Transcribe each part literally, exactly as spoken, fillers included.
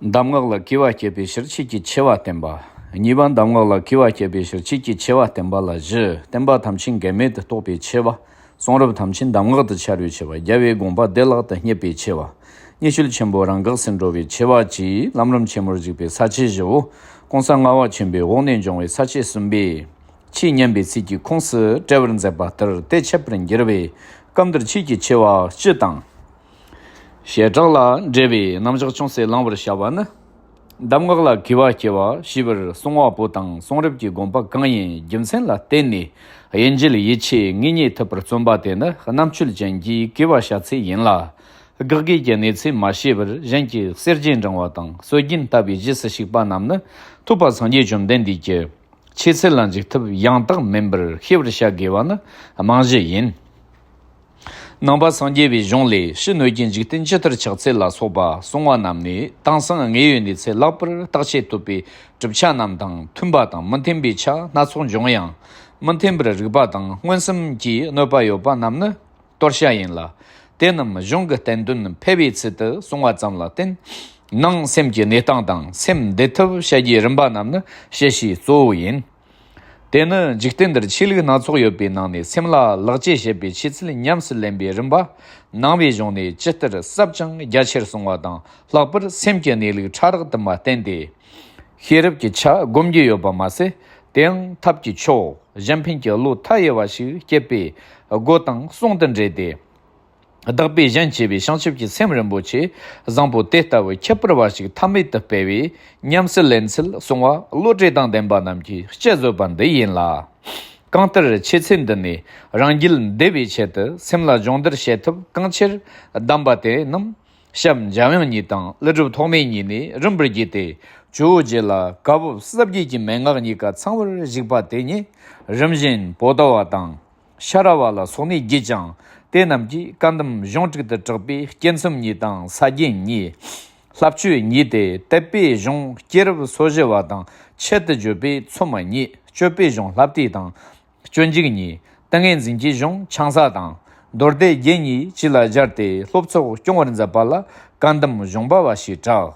གདམས་ངག་ལ་གུས་པ་བསྐྱེད་པའི་ཕྱིར་ཆོས་ཀྱི་ཆེ་བ་བསྟན་པ། གཉིས་པ། གདམས་ངག་ལ་གུས་པ་བསྐྱེད་པའི་ཕྱིར་ཆོས་ཀྱི་ཆེ་བ་བསྟན་པ་ལ་བཞི། བསྟན་པ་ཐམས་ཅད་འགལ་མེད་དུ་རྟོགས་པའི་ཆེ་བ། གསུང་རབ་ཐམས་ཅད་གདམས་ངག་ཏུ་འཆར་བའི་ཆེ་བ། རྒྱལ་བའི་དགོངས་པ་བདེ་བླག་ཏུ་རྙེད་པའི་ཆེ་བ། མཉེས་གཤོལ་ཆེན་པོ་རང་འགགས་སུ་འགྲོ་བའི་ཆེ་བ་བཅས་ལམ་རིམ་ཆེན་མོར་གཞིགས་པའི་ས་བཅད་བཞི་བོ། གོང་ས་ལྔ་པ་ཆེན་པོའི་འོག་ནས་འབྱུང་བའི་ས་བཅད་གསུམ་པས། ཆོས་ཉན་པའི་ཚིག་གི་ཁོངས་སུ་བཀྲལ་བར་མཛད་པ་ལྟར་དེ་འཆད་པར་འགྱུར་བས། སྐབས་འདིར་ཆོས་ཀྱི་ཆེ་བ་སྤྱི་དང་། བྱེ་བྲག་ལ་འགྲེལ་བའི་རྣམ་གཞག་ཅུང་ཟད་བླང་བར་བྱ་བ་ནི། གདམས་ངག་ལ་གུས་པ་བསྐྱེད་པ་ཞེས་པར་གསུང་བ་པོ་དང་གསུང་རབ་ཀྱི་དགོངས་པ་གང་ཡིན་རྒྱུ་མཚན་ལ་བརྟེན་ནས་དབྱེ་འབྱེད་ཡིད་ཆེས་ངེས་རྙེད་ཐུབ་པར་བརྩོན་པ་དེ་ནི་རྣམ་དཔྱོད་ཅན་གྱིས་གུས་པ་བྱ་ཚུལ་ཡིན་ལ། དགག་དགོས་ཀྱི་གནས་ཚུལ་མ་ཤེས་པར་གཞན་གྱི་གསེར་གྱི་འགྲེང་བ་དང་སྲོལ་རྒྱུན་ལྟ་བུའི་རྗེས་སུ་ཞུགས་པ་རྣམས་ནི་ཐོབ་པ་སངས་རྒྱས་བཅོམ་ལྡན་འདས་ཀྱི་ཆོས་ཚུལ་ལ་འཇུག་ཐབས་ཡང་དག་མིན་པར་ཤེས་པར་བྱ་དགོས་པ་ནི་རྨང་གཞི་ཡིན། ནང་པ་སངས་རྒྱས་པའི་གཞུང་ལས་ཕྱི་སྣོད་ཀྱི་འཇིག་རྟེན་ཇི་ལྟར་ཆགས་ཚུལ་ལ་སོགས་པ་གསུང་བ་རྣམས་ནི་དེང་སང་དངོས་ཡོད་གནས་ཚུལ་ལེགས་པར་བརྟག་དཔྱད་ཐུབ་པའི་གྲུབ་ཆ་རྣམས་དང་མཐུན་པ་དང་མི་མཐུན་པའི་ཆ་སྣ་ཚོགས་འབྱུང་ཡང་། མི་མཐུན་པར་རིགས་པ་དང་མངོན་སུམ་གྱིས་གནོད་པ་ཡོད་པ་རྣམས་ནི་གཏོར་བྱ་ཡིན་ལ། དེ་རྣམས་གཞུང་གི་བསྟན་དོན་འཕེལ་བའི་ཚུལ་དུ་གསུང་བ་ཙམ་ལ་བརྟེན། ནང་སེམས་ཀྱི་གནས་སྟངས་དང་སེམས་བདེ་ཐབས་བྱ་རྒྱུའི་རིམ་པ་རྣམས་ནི་བཤད་བྱའི་གཙོ་བོ་ཡིན། དེ་ནི་འཇིག་རྟེན་འདིར་ཆོས་ལུགས་སྣ་ཚོགས་ཡོད་པའི་ནང་ནས་སེམས་ལ་ལེགས་སྐྱེས་བྱེད་པའི་ཆོས་ཚུལ་ཉམས་སུ་ལེན་པའི་རིམ་པ། ནང་པའི་གཞུང་ནས་ཇི་ལྟར་ཟབ་ཅིང་རྒྱ་ཆེར་གསུངས་པ་དང་ལྷག་པར་སེམས་ཀྱི་གནས་ལུགས་ཕྲ་རགས་དུ་མ་བསྟན་ཏེ། ཤེས་རབ་ཀྱི་ཆ་བསྒོམ་རྒྱུ་ཡོད་པ་མ་ཟད། དེའང་ཐབས་ཀྱི་མཆོག་གཞན་ཕན་གྱི་བློ་མཐའ་ཡས་པ་ཞིག་སྐྱེད་པའི་སྒོ་དང་གསུང་དུ་འབྲེལ་ཏེ། བདག་པོས་གཞན་གཅེས་པའི་བྱང་ཆུབ་ཀྱི་སེམས་རིན་པོ་ཆེ་བཟང་པོ་དེ་ལྟ་བུ་ཁྱད་པར་བ་ཞིག་ཐ་མལ་དུ་སྤེལ་བའི་ཉམས་སུ་ལེན་ཚུལ་གསུང་བ་བློ་གྲོས་དང་ལྡན་པ་རྣམས་ཀྱིས་དཔྱད་བཟོད་པ་འདི་ཡིན་ལ། གང་ལྟར་ཆོས་ཚུལ་འདི་ནི་རང་རྒྱུད་བདེ་བའི་ཆེད་དུ་སེམས་ལ་སྦྱོང་བརྡར་བྱེད་ཐབས་གང་ཆེར་གདམས་པ་དེ་རྣམས་ཞབས་འཇམ་དབྱངས་ཉིད་དང་ཀླུ་སྒྲུབ་ཐོགས་མེད་གཉིས་ནས་རིམ་པར་བརྒྱུད་དེ་ཇོ་བོ་རྗེ་ལ་བཀའ་བབས་གསལ་བརྒྱད་ཀྱི་མན་ངག་གཉིས་ཀ་ཚང་བར་བཞུགས་པ་དེ་ཉིད་རིམ་བཞིན་པོ་ཏ་བ་དང་། ཤ་ར་བ་ལ་སོགས་ནས་བརྒྱུད་ཅིང་དེ་རྣམས་ཀྱིས་བཀའ་གདམས་གཞུང་དྲུག་ཏུ་གྲགས་པའི་བསྐྱེད་མཚམས་གཉིས་དང་ས་རྒྱན་གཉིས། བསླབ་བཅོས་གཉིས་ཏེ་དད་པའི་གཞུང་སྐྱེས་རབས་སོ་བཞི་བ་དང་ཆེད་དུ་བརྗོད་པའི་ཚོམས་གཉིས། སྤྱོད་པའི་གཞུང་བསླབ་བཏུས་དང་། སྤྱོད་འཇུག་གཉིས། ཏིང་ངེ་འཛིན་གྱི་གཞུང་ཆང་ས་དང་། མདོ་སྡེ་རྒྱན་གཉིས་བཅས་ལ་སྦྱར་ཏེ་སློབ་ཚོགས་སྐྱོང་བར་མཛད་པ་ལ་བཀའ་གདམས་གཞུང་པ་བ་ཞེས་གྲགས།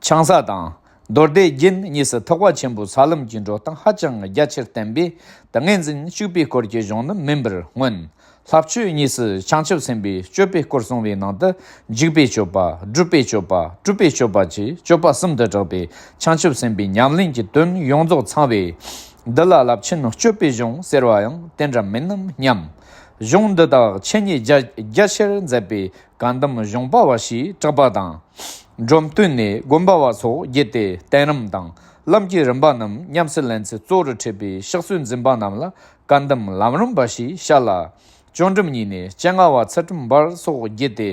ཆང་ས་དང་། མདོ་སྡེ་རྒྱན་གཉིས་སུ་ཐེག་པ་ཆེན་པོའི་ས་ལམ་གྱི་འགྲོ་སྟངས་ཧ་ཅང་རྒྱ་ཆེར་བསྟན་པས་ཏིང་ངེ་འཛིན་གཅིག་པའི་སྐོར་གྱི་གཞུང་ནི་མིན་པར་མངོན། བསླབ་བཅོས་གཉིས་སུ་བྱང་ཆུབ་སེམས་དཔའི་སྤྱོད་པའི་སྐོར་གསུངས་པའི་ནང་དུ་འཇུག་པའི་སྤྱོད་པ། སྒྲུབ་པའི་སྤྱོད་པ། སྤྲུལ་པའི་སྤྱོད་པ་བཅས་སྤྱོད་པ་གསུམ་དུ་གྲགས་པས་བྱང་ཆུབ་སེམས་དཔའི་ཉམས་ལེན་གྱི་དོན་ཡོངས་རྫོགས་ཚང་བས། འདི་ལ་རླབས་ཆེན་སྤྱོད་པའི་གཞུང་ཟེར་བ་ཡང་དེ་འདྲ་མིན་ནམ་སྙམ། གཞུང་འདི་དག་ཆེ་ཉིད་རྒྱ་རྒྱ་ཆེར་མཛད་པའི་བཀའ་གདམས་གཞུང་པ་བ་ཞེས་གྲགས་པ་དང་། འབྲོམ་སྟོན་ནས་དགོན་པ་བ་སོགས་བརྒྱུད་དེ་བསྟན་རིམ་དང་ལམ་གྱི་རིམ་པ་རྣམས་ཉམས་སུ་ལེན་ཚུལ་གཙོ་བོར་འཁྲིད་པའི་ཕྱག་སྲོལ་འཛིན་པ་རྣམས་ལ་བཀའ་གདམས་ལམ་རིམ་པ་ཞེས་བྱ་ལ། བཅོམ་སྒྲུབ་གཉིས་ནས་སྤྱན་སྔ་བ་ཚུལ་ཁྲིམས་འབར་སོགས་བརྒྱུད་དེ།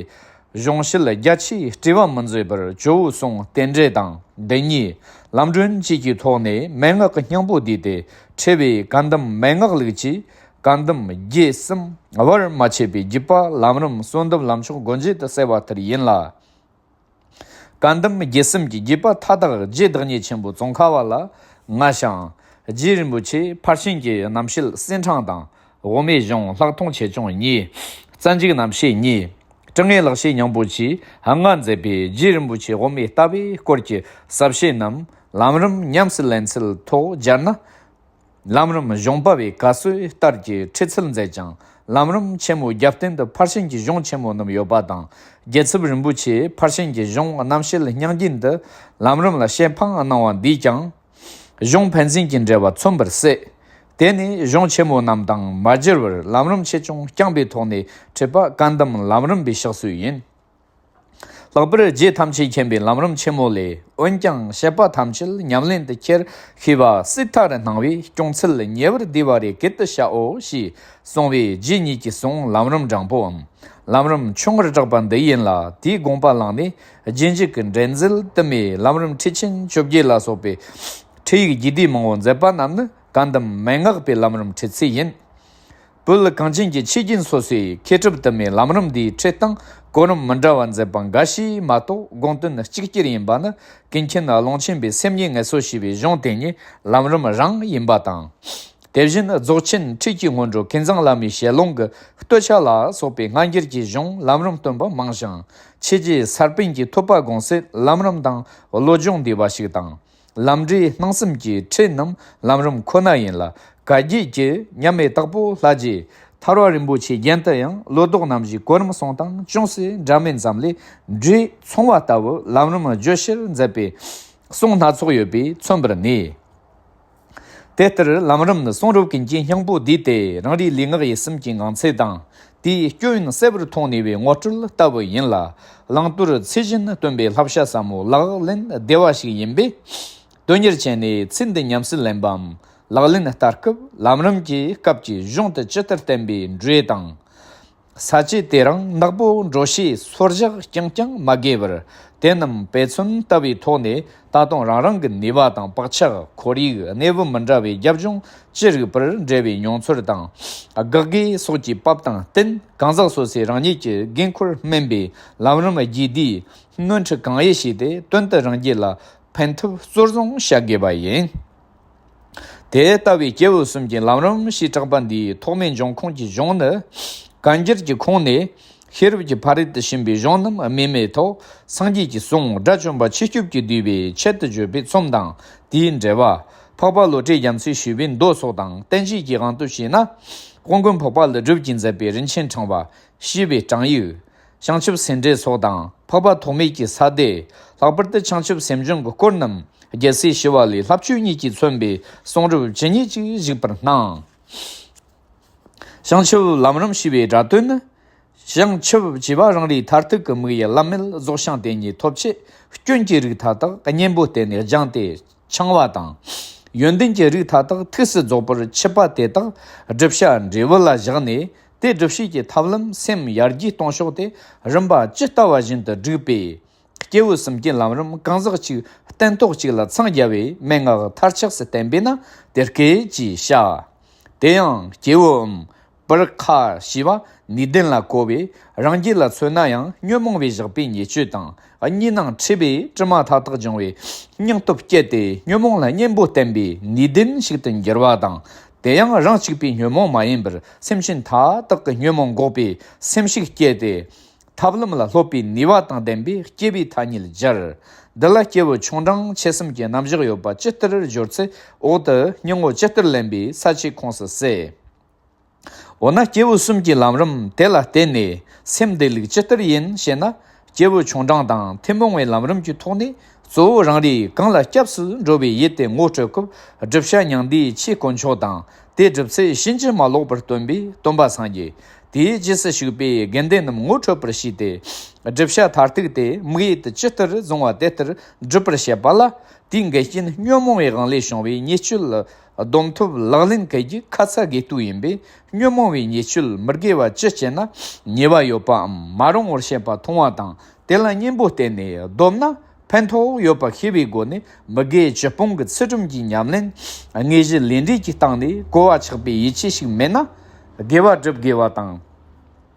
གཞུང་བཤད་རྒྱ་ཆེའི་སྤྲོས་པ་མི་འཛོལ་བར་ཇོ་བོའི་གསུང་རྟེན་འབྲེལ་དང་བདེན་གཉིས། ལམ་སྒྲོན་བཅས་ཀྱི་ཐོག་ནས་མན་ངག་གི་སྙིང་པོ་བསྡུས་ཏེ་འཁྲིད་པའི་བཀའ་གདམས་མན་ངག་ལུགས་ཀྱི་བཀའ་གདམས་རྒྱས་གསུམ་བར་མ་ཆད་པའི་བརྒྱུད་པ་ལམ་རིམ་གསོལ་འདེབས་ལམ་མཆོག་སྒོ་འབྱེད་དུ་གསལ་བ་ལྟར་ཡིན་ལ། བཀའ་གདམས་རྒྱས་གསུམ་གྱི་བརྒྱུད་པ་མཐའ་དག་རྗེ་བདག་ཉིད་ཆེན་པོ་ཙོང་ཁ་པ་ལ་མངའ་ཞིང་། རྗེ་རིན་པོ་ཆེ་ཕར་ཕྱིན་གྱི་རྣམ་བཤད་གསེར་ཕྲེང་དང་། དབུ་མའི་གཞུང་ལྷག་མཐོང་ཆེ་ཆུང་གཉིས། རྩ་འཇུག་རྣམ་བཤད་གཉིས། དྲང་ངེས་ལེགས་བཤད་སྙིང་པོ་བཅས་ལྔ་མཛད་པའི་རྗེ་རིན་པོ་ཆེ་དབུ་མའི་ལྟ་བའི་སྐོར་གྱི་ཟབ་བཤད་རྣམས་ལམ་རིམ་ཉམས་སུ་ལེན་ཚུལ་ཐོག་སྦྱར་ན། ལམ་རིམ་གཞུང་པ་བའི་བཀའ་སྲོལ་ལྟར་གྱི་ཁྲིད་ཚུལ་མཛད་ཅིང་། ལམ་རིམ་ཆེན་མོའི་རྒྱབ་རྟེན་དུ་ཕར་ཕྱིན་གྱི་གཞུང་ཆེན་མོ་རྣམས་ཡོད་པ་དང་། རྒྱལ་ཚབ་རིན་པོ་ཆེས་ཕར་ཕྱིན་གྱི་གཞུང་རྣམ་བཤད་སྙིང་རྗེ་འདི་ལམ་རིམ་ལ་བཤད་འཕང་གནང་བ་འདིས་ཀྱང་། གཞུང་ཕན་ཚུན་གྱི་འབྲེལ་བ་མཚོན་པར་གསལ། དེ་ནས་གཞུང་ཆེན་མོ་རྣམས་དང་མ་སྦྱར་བར་ལམ་རིམ་ཆེ་ཆུང་རྐྱང་པའི་ཐོག་ནས་ཁྲིད་པ་བཀའ་གདམས་ལམ་རིམ་པའི་ཕྱག་སྲོལ་ཡིན། ལྷག་པར་རྗེ་ཐམས་ཅད་མཁྱེན་པའི་ལམ་རིམ་ཆེན་མོ་ལས། འོན་ཀྱང་བཤད་པ་ཐམས་ཅད་ཉམས་ལེན་དུ་འཁྱེར་ཤེས་པ་སྲིད་མཐའ་རུ་སྣང་བས་སྐྱོང་ཚུལ་ཉེ་བར་བསྡུས་པ་རེ་བཀོད་དུ་བྱའོ་ཞེས་གསུངས་པས། རྗེ་ཉིད་ཀྱིས་གསུངས་ལམ་རིམ་དྲང་པོའམ་ལམ་རིམ་ཆུང་ངུར་གྲགས་པ་འདི་ཡིན་ལ། དེའི་དགོངས་པ་བླངས་ནས་རྗེས་འཇུག་གི་འདྲེན་མཛད་དུ་མའི་ལམ་རིམ་ཁྲིད་ཆེན་བཅོ་བརྒྱད་ལ་སོགས་པའི་ཁྲིད་ཡིག་རྒྱས་བསྡུས་མང་བོ་མཛད་པ་རྣམས་ནི་བཀའ་གདམས་མན་ངག་པའི་ལམ་རིམ་ཁྲིད་ཚུལ་ཡིན། བོད་གངས་ཅན་གྱི་ཆོས་རྒྱལ་སོ་སོའི་མཁས་གྲུབ་དུ་མའི་ལམ་རིམ་འདིའི་ཁྲིད་སྟངས་གོ་རིམ་མི་འདྲ་བ་མཛད་པ་འགའ་ཞིག་མ་གཏོགས་དགོངས་དོན་གཅིག་གྱུར་ཡིན་པ་ནི། ཀུན་མཁྱེན་ཀློང་ཆེན་པའི་སེམས་ཉིད་ངལ་གསོ་ཞེས་པའི་གཞུང་དེ་ཉིད་ལམ་རིམ་རང་ཡིན་པ་དང་། དེ་བཞིན་རྫོགས་ཆེན་ཁྲིད་ཀྱི་སྔོན་འགྲོ་མཁས་མཛངས་བླ་མའི་ཞལ་ལུང་གི་བསྟོད་ཆ་ལ་སོགས་པའི་སྔ་འགྱུར་གྱི་གཞུང་ལམ་རིམ་སྟོན་པ་མང་ཞིང་། ཆོས་རྗེ་ས་པཎ་གྱི་ཐོས་པ་དགོངས་གསལ་ལམ་རིམ་དང་བློ་སྦྱོང་འདུས་པ་ཞིག་དང་། ལམ་འབྲས་སྣང་གསུམ་གྱི་ཁྲིད་རྣམས་ལམ་རིམ་ཁོ་ན་ཡིན་ལ། བཀའ་བརྒྱུད་ཀྱི་མཉམ་མེད་དྭགས་པོ་ལྷ་རྗེ་ཐར་བ་རིན་པོ་ཆེའི་རྒྱན་དུ་ཡང་བློ་ལྡོག་རྣམ་བཞིའི་གོ་རིམ་གསུང་སྟངས་ཅུང་ཟད་འདྲ་མིན་ཙམ་ལས། འགྲོས་མཚུངས་པ་ལྟ་བུ་ལམ་རིམ་བརྗོད་ཕྱིར་མཛད་པའི་གསུང་སྣ་ཚོགས་ཡོད་པས་མཚོན་པར་ནུས། དེ་ལྟར་ལམ་རིམ་ནི་གསུང་རབ་ཀུན་གྱི་སྙིང་པོ་བསྡུས་ཏེ། རང་རེའི་ལུས་ངག་ཡིད་གསུམ་གྱི་ངང་ཚུལ་དང་། དེའི་སྐྱོན་གསལ་བར་མཐོང་ནུས་པའི་ངོ་སྤྲོད་ལྟ་བུ་ཡིན་ལ། བླང་དོར་ཚུལ་བཞིན་སྟོན་པའི་བསླབ་བྱ་ཟབ་མོ་ལག་ལེན་བདེ་བ་ཞིག་ཡིན་པས། དོན་གཉེར་ཅན་ནས་ཚིག་འདི་ཉམས་སུ་ལེན་པའམ་ལག་ལེན་བསྟར་སྐབས་ལམ་རིམ་གྱི་སྐབས་ཀྱི་གཞུང་དུ་ཇི་ལྟར་བསྟན་པའི་འགྲོས་དང་། ས་བཅད་དེ་རང་ནག་པོ་འགྲོ་བྱེད་སོར་བཞག་རྐྱང་རྐྱང་མ་དགོས་པར། དེ་རྣམས་དཔེ་མཚོན་ལྟ་བུའི་ཐོག་ནས་ད་དུང་རང་རང་གི་ནུས་པ་དང་བག་ཆགས། ཁོར་ཡུག། གནས་བབ་མི་འདྲ་བའི་རྒྱབ་ལྗོངས་ཅི་རིགས་པར་འབྲེལ་བའི་མྱོང་ཚོར་དང་། དགག་དགོས་སོགས་ཀྱི་བབ་དང་བསྟུན། གང་ཟག་སོ་སོས་རང་ཉིད་ཀྱི་དགོས་མཁོར་སྨན་པའི་ལམ་རིམ་རྒྱས་བསྡུས་སྣོན་འཕྲི་གང་ཡོད་བྱས་ཏེ། དོན་དུ་རང་རྒྱུད་ལ་ཕན་ཐབས་གཙོར་བཟུང་བྱ་དགོས་པ་ཡིན། དེ་ལྟ་བུའི་སྐྱེས་བུ་གསུམ་གྱི་ལམ་རིམ་ཞེས་གྲགས་པ་འདིའི་ཐོག་མའི་འབྱུང་ཁུངས་ཀྱི་གཞུང་ནི། བཀའ་འགྱུར་གྱི་ཁོངས་ནས་ཤེས་རབ་ཀྱི་ཕ་རོལ་ཏུ་ཕྱིན་པའི་གཞུང་རྣམས་སྨྲས་མའི་ཐོག་སངས་རྒྱས་ཀྱི་གསུང་སྒྲ་བཅོམ་པ་ཆོས་སྐྱོབ་ཀྱིས་བསྡུས་པའི་ཆེད་དུ་བརྗོད་པའི་རྩོམ་དང་། དེའི་འགྲེལ་པ། འཕགས་པ་བློ་གྲོས་རྒྱ་མཚོས་ཞུས་པའི་མདོ་སོགས་དང་། བསྟན་བཅོས་ཀྱི་དབང་དུ་བྱས་ན། དབང་མགོན་འཕགས་པ་ཀླུ་སྒྲུབ་ཀྱིས་མཛད་པའི་རིན་ཆེན་ཕྲེང་བ། ཞེས་པའི་བྲང་ཡིག། བྱང་ཆུབ་སེམས་འགྲེལ་སོགས་དང་། འཕགས་པ་ཐོགས་མེད་ཀྱི་ས་སྡེ། ལྷག་པར་དུ་བྱང་ཆུབ་སེམས་སྦྱོང་གི་སྐོར་རྣམས་རྒྱལ་སྲས་ཞི་བ་ལྷས་བསླབ་བཅུ་གཉིས་ཀྱིས་མཚོན་པའི་གསུང་རབ་ཇི་སྙེད་ཅིག་བཞུགས་པར་སྣང་། བྱང་ཆུབ་ལམ་རིམ་ཞེས་པའི་སྒྲ་དོན་ནི། བྱང་ཆུབ་ཅེས་པ་རང་རེའི་མཐར་ཐུག་གི་དམིགས་ཡུལ་བླ་མེད་རྫོགས་བྱང་དེ་ཉིད་ཐོབ་ཆེད། སྐྱོན་གྱི་རིགས་མཐའ་དག་གཉེན་པོ་བསྟེན་ནས་སྦྱངས་ཏེ། འཆང་བ་དང་། ཡོན་ཏན་གྱི་རིགས་མཐའ་དག་ཐུགས་སུ་རྫོགས་པར་ཆུད་པ་དེ་དག་བསྒྲུབ་བྱ་འབྲས་བུ་ལ་བཞག་ནས། དེ་བསྒྲུབ་བྱེད་ཀྱི་ཐབས་ལམ་སེམས་ཡར་རྒྱས་གཏོང་ཕྱོགས་དེ་རིམ་པ་ཇི་ལྟ་བ་བཞིན་དུ་བསྒྲིགས་པས། སྐྱེས་བུ་གསུམ་གྱི་ལམ་རིམ་གང་ཟག་གཅིག་སྟན་ཐོག་གཅིག་ལ་འཚང་རྒྱ་བའི་མན་ངག་མཐར་ཆགས་སུ་བསྟན་པས་ན་དེ་སྐད་ཅེས་བྱ། དེ་ཡང་སྐྱེས་བུའམ། པར་ཁ་ཞེས་པ་ནུས་ལྡན་ལ་གོ་བས། རང་རྒྱུད་ལ་མཚོན་ན་ཡང་ཉོན་མོངས་པས་བཞག་པའི་ཉེས་སྤྱོད་དང་། གཉིས་སྣང་འཁྲུལ་པའི་དྲི་མ་མཐའ་དག་སྦྱོང་བའི་སྙིང་སྟོབས་བསྐྱེད་དེ། ཉོན་མོངས་ལ་གཉེན་པོ་བསྟེན་པའི་ནུས་ལྡན་ཞིག་ཏུ་འགྱུར་བ་དང་། དེ་ཡང་རང་གཅིག་པུའི་ཉོན་མོངས་མ་ཡིན་པར། སེམས་ཅན་མཐའ་དག་གི་ཉོན་མོངས་འགོག་པའི་སེམས་ཤུགས་བསྐྱེད་དེ། ཐབས་ལམ་ལ་སློབ་པའི་ནུས་པ་དང་ལྡན་པའི་སྐྱེས་བུའི་ཐ་སྙད་སྦྱར། འདི་ལ་སྐྱེས་བུ་ཆུང་འབྲིང་ཆེ་གསུམ་གྱི་རྣམ་གཞག་ཡོད་པ་ཇི་ལྟར་སྦྱོར་ཚུལ་འོག་ཏུ་སྙིང་པོ་ཇི་ལྟར་ལེན་པའི་ས་བཅད་ཁོངས་སུ་གསལ། འོ་ན་སྐྱེས་བུ་གསུམ་གྱི་ལམ་རིམ་དེ་ལ་བརྟེན་ནས་སེམས་བདེ་ལུགས་ཇི་ལྟར་ཡིན་ཞེ་ན། སྐྱེས་བུ་ཆུང་འབྲིང་དང་ཐུན་མོང་བའི་ལམ་རིམ་གྱི་ཐོག་ནས། གཙོ་བོ་རང་རེའི་གང་ལ་སྐྱབས་སུ་འགྲོ་བའི་ཡུལ་དེ་ངོ་སྤྲོད་སྐབས། བསྒྲུབ་བྱ་མྱང་འདས་ཆོས་དཀོན་མཆོག་དང་། དེ་སྒྲུབ་ཚུལ་ཕྱིན་ཅི་མ་ལོག་པར་སྟོན་པའི་སྟོན་པ་སངས་རྒྱས། དེའི་རྗེས་སུ་ཞུགས་པའི་དགེ་འདུན་རྣམས་ངོ་འཕྲོད་པར་བྱས་ཏེ། བསྒྲུབ་བྱ་མཐར་ཐུག་དེ་དམིགས་ཡུལ་དུ་ཇི་ལྟར་བཟུང་བ་དེ་ལྟར་སྒྲུབ་པར་བྱེད་པ་ལ། དེའི་འགལ་རྐྱེན་ཉོན་མོངས་པའི་དབང་ལས་བྱུང་བའི་ཉེས་སྤྱོད་ལ། སྡོམ་ཐོབ་ལག་ལེན་གལ་གྱི་ཁ་ཚ་དགོས་གཏུགས་ཡིན་པས། ཉོན་མོངས་པའི་ཉེས་སྤྱོད་མི་དགེ་བ་ཅི་སྤྱད་ན་ཉེས་པ་ཡོད་པའམ་མ་རུང་བར་བཤད་པ་མཐོང་བ་དང་། དེ་ལ་གཉེན་པོ་བསྟེན་ནས་སྡོམ་ན་ཕན་ཐོགས་ཡོད་པ་ཤེས་པའི་སྒོ་ནས། མི་དགེ་བཅུ་སྤོང་གི་ཚུལ་ཁྲིམས་ཀྱི་ཉམས་ལེན། དངོས་གཞི་ལས་འབྲས་ཀྱི་སྟེང་ནས་གོ་བ་ཆགས་པའི་ཡིད་ཆེས་ཤིག་མེད་ན། དགེ་བ་སྒྲུབ་དགོས་པ་དང་།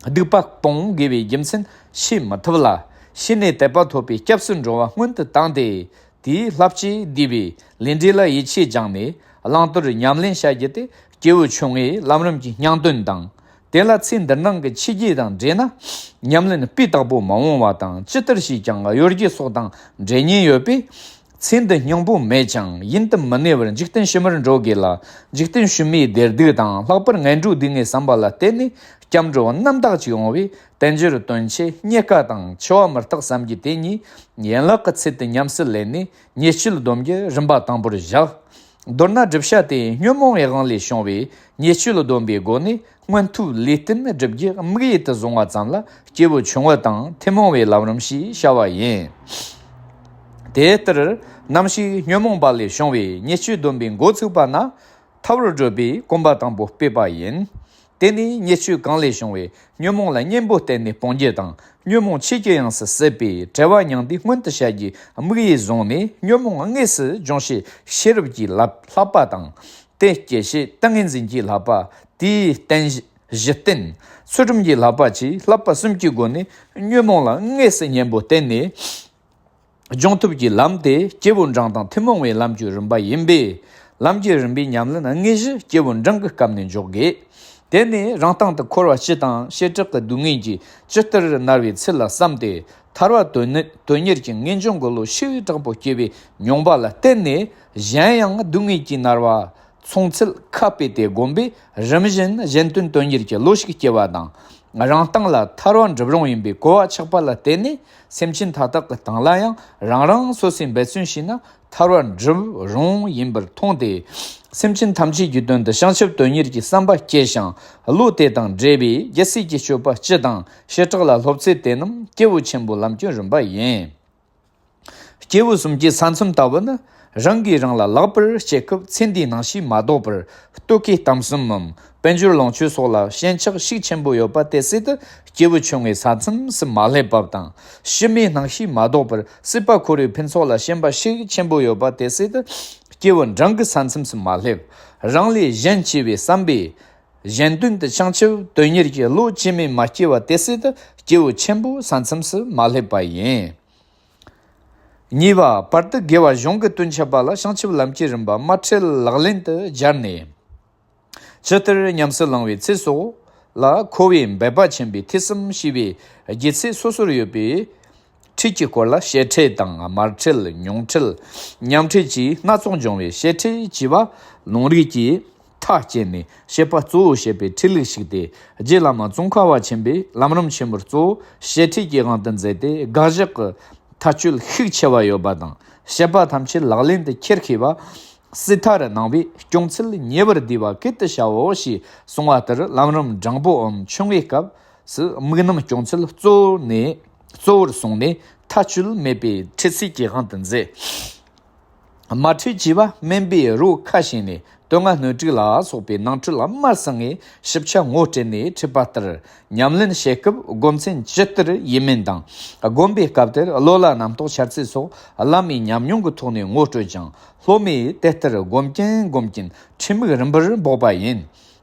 སྡིག་པ་སྤོང་དགོས་པའི་རྒྱུ་མཚན་ཤེས་མི་ཐུབ་ལ། ཤེས་ནས་དད་པ་ཐོབ་པའི་སྐྱབས་སུ་འགྲོ་བ་སྔོན་དུ་བཏང་སྟེ། དེའི་བསླབ་བྱས་བསྡུས་པའི་ལས་འབྲས་ལ་ཡིད་ཆེས་སྦྱངས་ནས་བླང་དོར་ཉམས་ལེན་བྱ་རྒྱུ་དེ་སྐྱེས་བུ་ཆུང་ངུའི་ལམ་རིམ་གྱི་སྙིང་དོན་དང་། དེ་ལ་ཚེ་འདིར་སྣང་གི་ཆོས་བརྒྱད་དང་འབྲེལ་ན། ཉམས་ལེན་སྤུས་དག་པོ་མ་འོང་བ་དང་། ཇི་ལྟར་བྱས་ཀྱང་གཡོ་སྒྱུ་སོགས་དང་འབྲེལ་ཉེན་ཡོད་པས། ཚེ་འདི་སྙིང་པོ་མེད་ཀྱང་ཡུན་དུ་མི་གནས་པར་འཇིག་རྟེན་ཕྱི་མར་འགྲོ་དགོས་ལ། འཇིག་རྟེན་ཕྱི་མའི་བདེ་སྡུག་དང་། ལྷག་པར་ངན་འགྲོའི་སྡུག་བསྔལ་བསམ་པ་ལ་བརྟེན་ནས་སྐྱབས་འགྲོ་རྣམ་དག་ཅིག་འོང་བས། དལ་འབྱོར་དོན་ཆེ་རྙེད་དཀའ་དང་འཆི་བ་མི་རྟག་བསམ་རྒྱུ་དེ་གཉིས་ཡན་ལག་གི་ཚུལ་དུ་ཉམས་སུ་ལེན་ནས་ཉེས་སྤྱོད་སྡོམ་རྒྱུ་རིམ་པ་དང་པོར་བཞག། མདོར་ན་བསྒྲུབ་བྱ་དེ་ཉོན་མོངས་པའི་དབང་ལས་བྱུང་བའི་ཉེས་སྤྱོད་སྡོམ་པའི་སྒོ་ནས་སྔོན་ཐོག་ལས་བརྟེན་བསྒྲུབ་རྒྱུ་དམིགས་ཡུལ་དུ་བཟུང་བ་ཙམ་ལ་སྐྱེས་བུ་ཆུང་ངུ་དང་ཐུན་མོང་བའི་ལམ་རིམ་ཞེས་བྱ་བ་ཡིན། དེ་ལྟར་ནམ་ཞིག་ཉོན་མོངས་པ་ལས་བྱུང་བའི་ཉེས་སྤྱོད་སྡོམ་པའི་འགོ་ཚུགས་པ་ན། ཐབས་རུ་བགྲོད་པའི་གོམ་པ་དང་པོ་སྤོས་པ་ཡིན། དེ་ནས་ཉེས་སྤྱོད་གང་ལས་བྱུང་བའི་ཉོན་མོངས་ལ་གཉེན་པོ་བསྟེན་ནས་སྤོང་རྒྱུ་དང་། ཉོན་མོངས་ཆོས་ཀྱི་དབྱིངས་སུ་བསྲེགས་པའི་བྲལ་བ་མྱང་འདས་མངོན་དུ་བྱ་རྒྱུའི་དམིགས་ཡུལ་བཟུང་ནས། ཉོན་མོངས་དངོས་སུ་སྦྱོང་བྱེད་ཤེས་རབ་ཀྱི་བསླབ་བསླབ་པ་དང་། དེ་སྐྱེད་བྱེད་ཏིང་ངེ་འཛིན་གྱི་བསླབ་པ། དེའི་རྟེན་གཞི་རྟེན། ཚུལ་ཁྲིམས་ཀྱི་བསླབ་པ་བཅས་བསླབ་པ་གསུམ་གྱི་སྒོ་ནས་ཉོན་མོངས་ལ་དངོས་སུ་གཉེན་པོ་བསྟེན་ནས། སྦྱོང་ཐབས་ཀྱི་ལམ་དེ་སྐྱེས་བུ་འབྲིང་དང་ཐུན་མོང་བའི་ལམ་གྱི་རིམ་པ་ཡིན་པས། ལམ་གྱི་རིམ་པའི་ཉམས་ལེན་དངོས་གཞི་སྐྱེས་བུ་འབྲིང་གི་སྐབས་ནས་འཇོག་དགོས། དེ་ནས་རང་སྟེང་དུ་འཁོར་བ་སྤྱི་དང་བྱེ་བྲག་གི་སྡུག་བསྔལ་གྱི་ཇི་ལྟར་མནར་བའི་ཚུལ་ལ་བསམ་སྟེ། ཐར་བ་དོན་ནི་དོན་གཉེར་གྱི་ངེས་འབྱུང་གི་བློ་ཤུགས་དྲག་པོ་སྐྱེ་བའི་མྱོང་བ་ལ་བརྟེན་ནས། གཞན་ཡང་སྡུག་བསྔལ་གྱིས་མནར་བ་མཚུངས་ཚུལ་ཁ་སྤེལ་ཏེ་བསྒོམས་པས། རིམ་བཞིན་གཞན་དོན་དོན་གཉེར་གྱི་བློ་ཤུགས་སྐྱེ་བ་དང་། རང་སྟེང་ལ་ཐར་བ་འགྲུབ་རུང་ཡིན་པའི་གོ་བ་ཆགས་པ་ལ་བརྟེན་ནས། སེམས་ཅན་མཐའ་དག་གི་སྟེང་ལ་ཡང་རང་རང་སོ་སོས་འབད་བརྩོན་བྱས་ན་ཐར་བ་འགྲུབ་རུང་ཡིན་པར་མཐོང་སྟེ། སེམས་ཅན་ཐམས་ཅད་ཀྱི་དོན་དུ་བྱང་ཆུབ་དོན་གཉེར་གྱི་བསམ་པ་སྐྱེ་ཞིང་། བློ་དེ་དང་འབྲེལ་བའི་རྒྱལ་སྲས་ཀྱི་སྤྱོད་པ་སྤྱི་དང་བྱེ་བྲག་ལ་སློབ་ཚུལ་དེ་རྣམས་སྐྱེས་བུ་ཆེན་པོའི་ལམ་གྱི་རིམ་པ་ཡིན། སྐྱེས་བུ་གསུམ་གྱི་ས་མཚམས་ལྟ་བུ་ནི། རང་གིས་རང་ལ་ལེགས་པར་སྐྱེ་སྐབས་ཚེ་འདིའི་སྣང་ཤས་མ་ལྡོག་པར་ལྟོ་གོས་གཏམ་གསུམ་མམ་དཔལ་འབྱོར་ལོངས་སྤྱོད་སོགས་ལ་ཞེན་ཆགས་ཤུགས་ཆེན་པོ་ཡོད་པ་དེ་སྲིད་དུ་སྐྱེས་བུ་ཆུང་ངུའི་ས་མཚམས་སུ་མ་སླེབས་པ་དང་། ཕྱི་མའི་སྣང་ཤས་མ་ལྡོག་པར་སྲིད་པ་འཁོར་བའི་ཕུན་ཚོགས་ལ་ཞེན་པ་ཤུགས་ཆེན་པོ་ཡོད་པ་དེ་སྲིད་དུ་སྐྱེས་བུ་འབྲིང་གི་ས་མཚམས་སུ་མ་སླེབས། རང་ལས་གཞན་གཅེས་པའི་བསམ་པས། གཞན་དོན་དུ་བྱང་ཆུབ་དོན་གཉེར་གྱི་བློ་ཅི་སྨོས་མ་སྐྱེས་པ་དེ་སྲིད་དུ་སྐྱེས་བུ་ཆེན་པོའི་ས་མཚམས་སུ་མ་སླེབས་པ་ཡིན། གཉིས་པ། བར་དུ་དགེ་བ་གཞུང་གི་དོན་འཆད་པ་ལ་བྱང་ཆུབ་ལམ་གྱི་རིམ་པ་མ་ཁྲིད་ལག་ལེན་དུ་སྦྱར་ནས། ཇི་ལྟར་ཉམས་སུ་བླང་བའི་ཚེ་སོགས་ལ་འཁོར་བའི་འབད་པ་ཆེན་པོའི་ཐོས་བསམ་བྱས་པའི་རྒྱུད་ཚད་སོ་སོར་ཡོད་པའི་ཁྲིད་ཀྱི་སྐོར་ལ་བྱེད་ཁྲིད་དང་དམར་ཁྲིད་མྱོང་ཁྲིད་ཉམས་ཁྲིད་ཀྱི་སྣ་ཚོགས་འབྱུང་བའི་བྱེད་ཁྲིད་ཅེས་པ་ལུང་རིགས་ཀྱི་མཐའ་བསྐྱེད་ནས་བྱེད་པ་གཙོ་བོ་བྱེད་པའི་ཁྲིད་ལུགས་ཤིག་སྟེ། རྗེ་བླ་མ་ཙོང་ཁ་པ་ཆེན་པོས་ལམ་རིམ་ཆེན་མོར་གཙོ་བོ་བྱེད་ཁྲིད་ཀྱི་དབང་དུ་མཛད་དེ། དགག་བཞག་གི་ཐག་གཅོད་ཤུགས་ཆེ་བ་ཡོད་པ་དང་། བྱེད་པ་ཐམས་ཅད་ལག་ལེན་དུ་འཁྱེར་ཤེས་པ། སྲིད་མཐའ་རུ་སྣང་བས་སྐྱོང་ཚུལ་ཉེ་བར་བསྡུས་པ་སྐད་དུ་བྱའོ་ཞེས་གསུངས་པ་ལྟར། ལམ་རིམ་འབྲིང་པོའམ་ཆུང་བའི་སྐབས་སུ་དམིགས་རྣམ་སྐྱོང་ཚུལ་གཙོ་བོ་ནས་གཙོ་བོར་བཟུང་ནས་ཐག་གཅོད་མེད་པའི་ཁྲིད་ཚུལ་གྱི་དབང་དུ་མཛད། དམར་ཁྲིད་ཅེས་པ་སྨན་པས་རོ་ཁ་ཕྱེ་ནས་དོན་ལྔ་སྣོད་དྲུག་ལ་སོགས་པའི་ནང་ཁྲིད་དམར་གསང་ངེ་ཞིབ་ཆ་ངོ་སྤྲད་ནས་ཁྲིད་པ་ལྟར། ཉམས་ལེན་བྱེད་སྐབས་སྒོམ་ཚན་ཇི་ལྟར་ཡིན་མིན་དང་། སྒོམ་པའི་སྐབས་དེར་བློ་ལ་རྣམ་རྟོག་འཆར་ཚུལ་སོགས་བླ་མའི་ཉམས་མྱོང་གི་ཐོག་ནས་ངོ་སྤྲོད་ཅིང་། སློབ་མས་དེ་ལྟར་སྒོམ་གྱིན་སྒོམ་གྱིན་ཁྲིད་དམིགས་རིམ་པར་འབོགས་པ་ཡིན།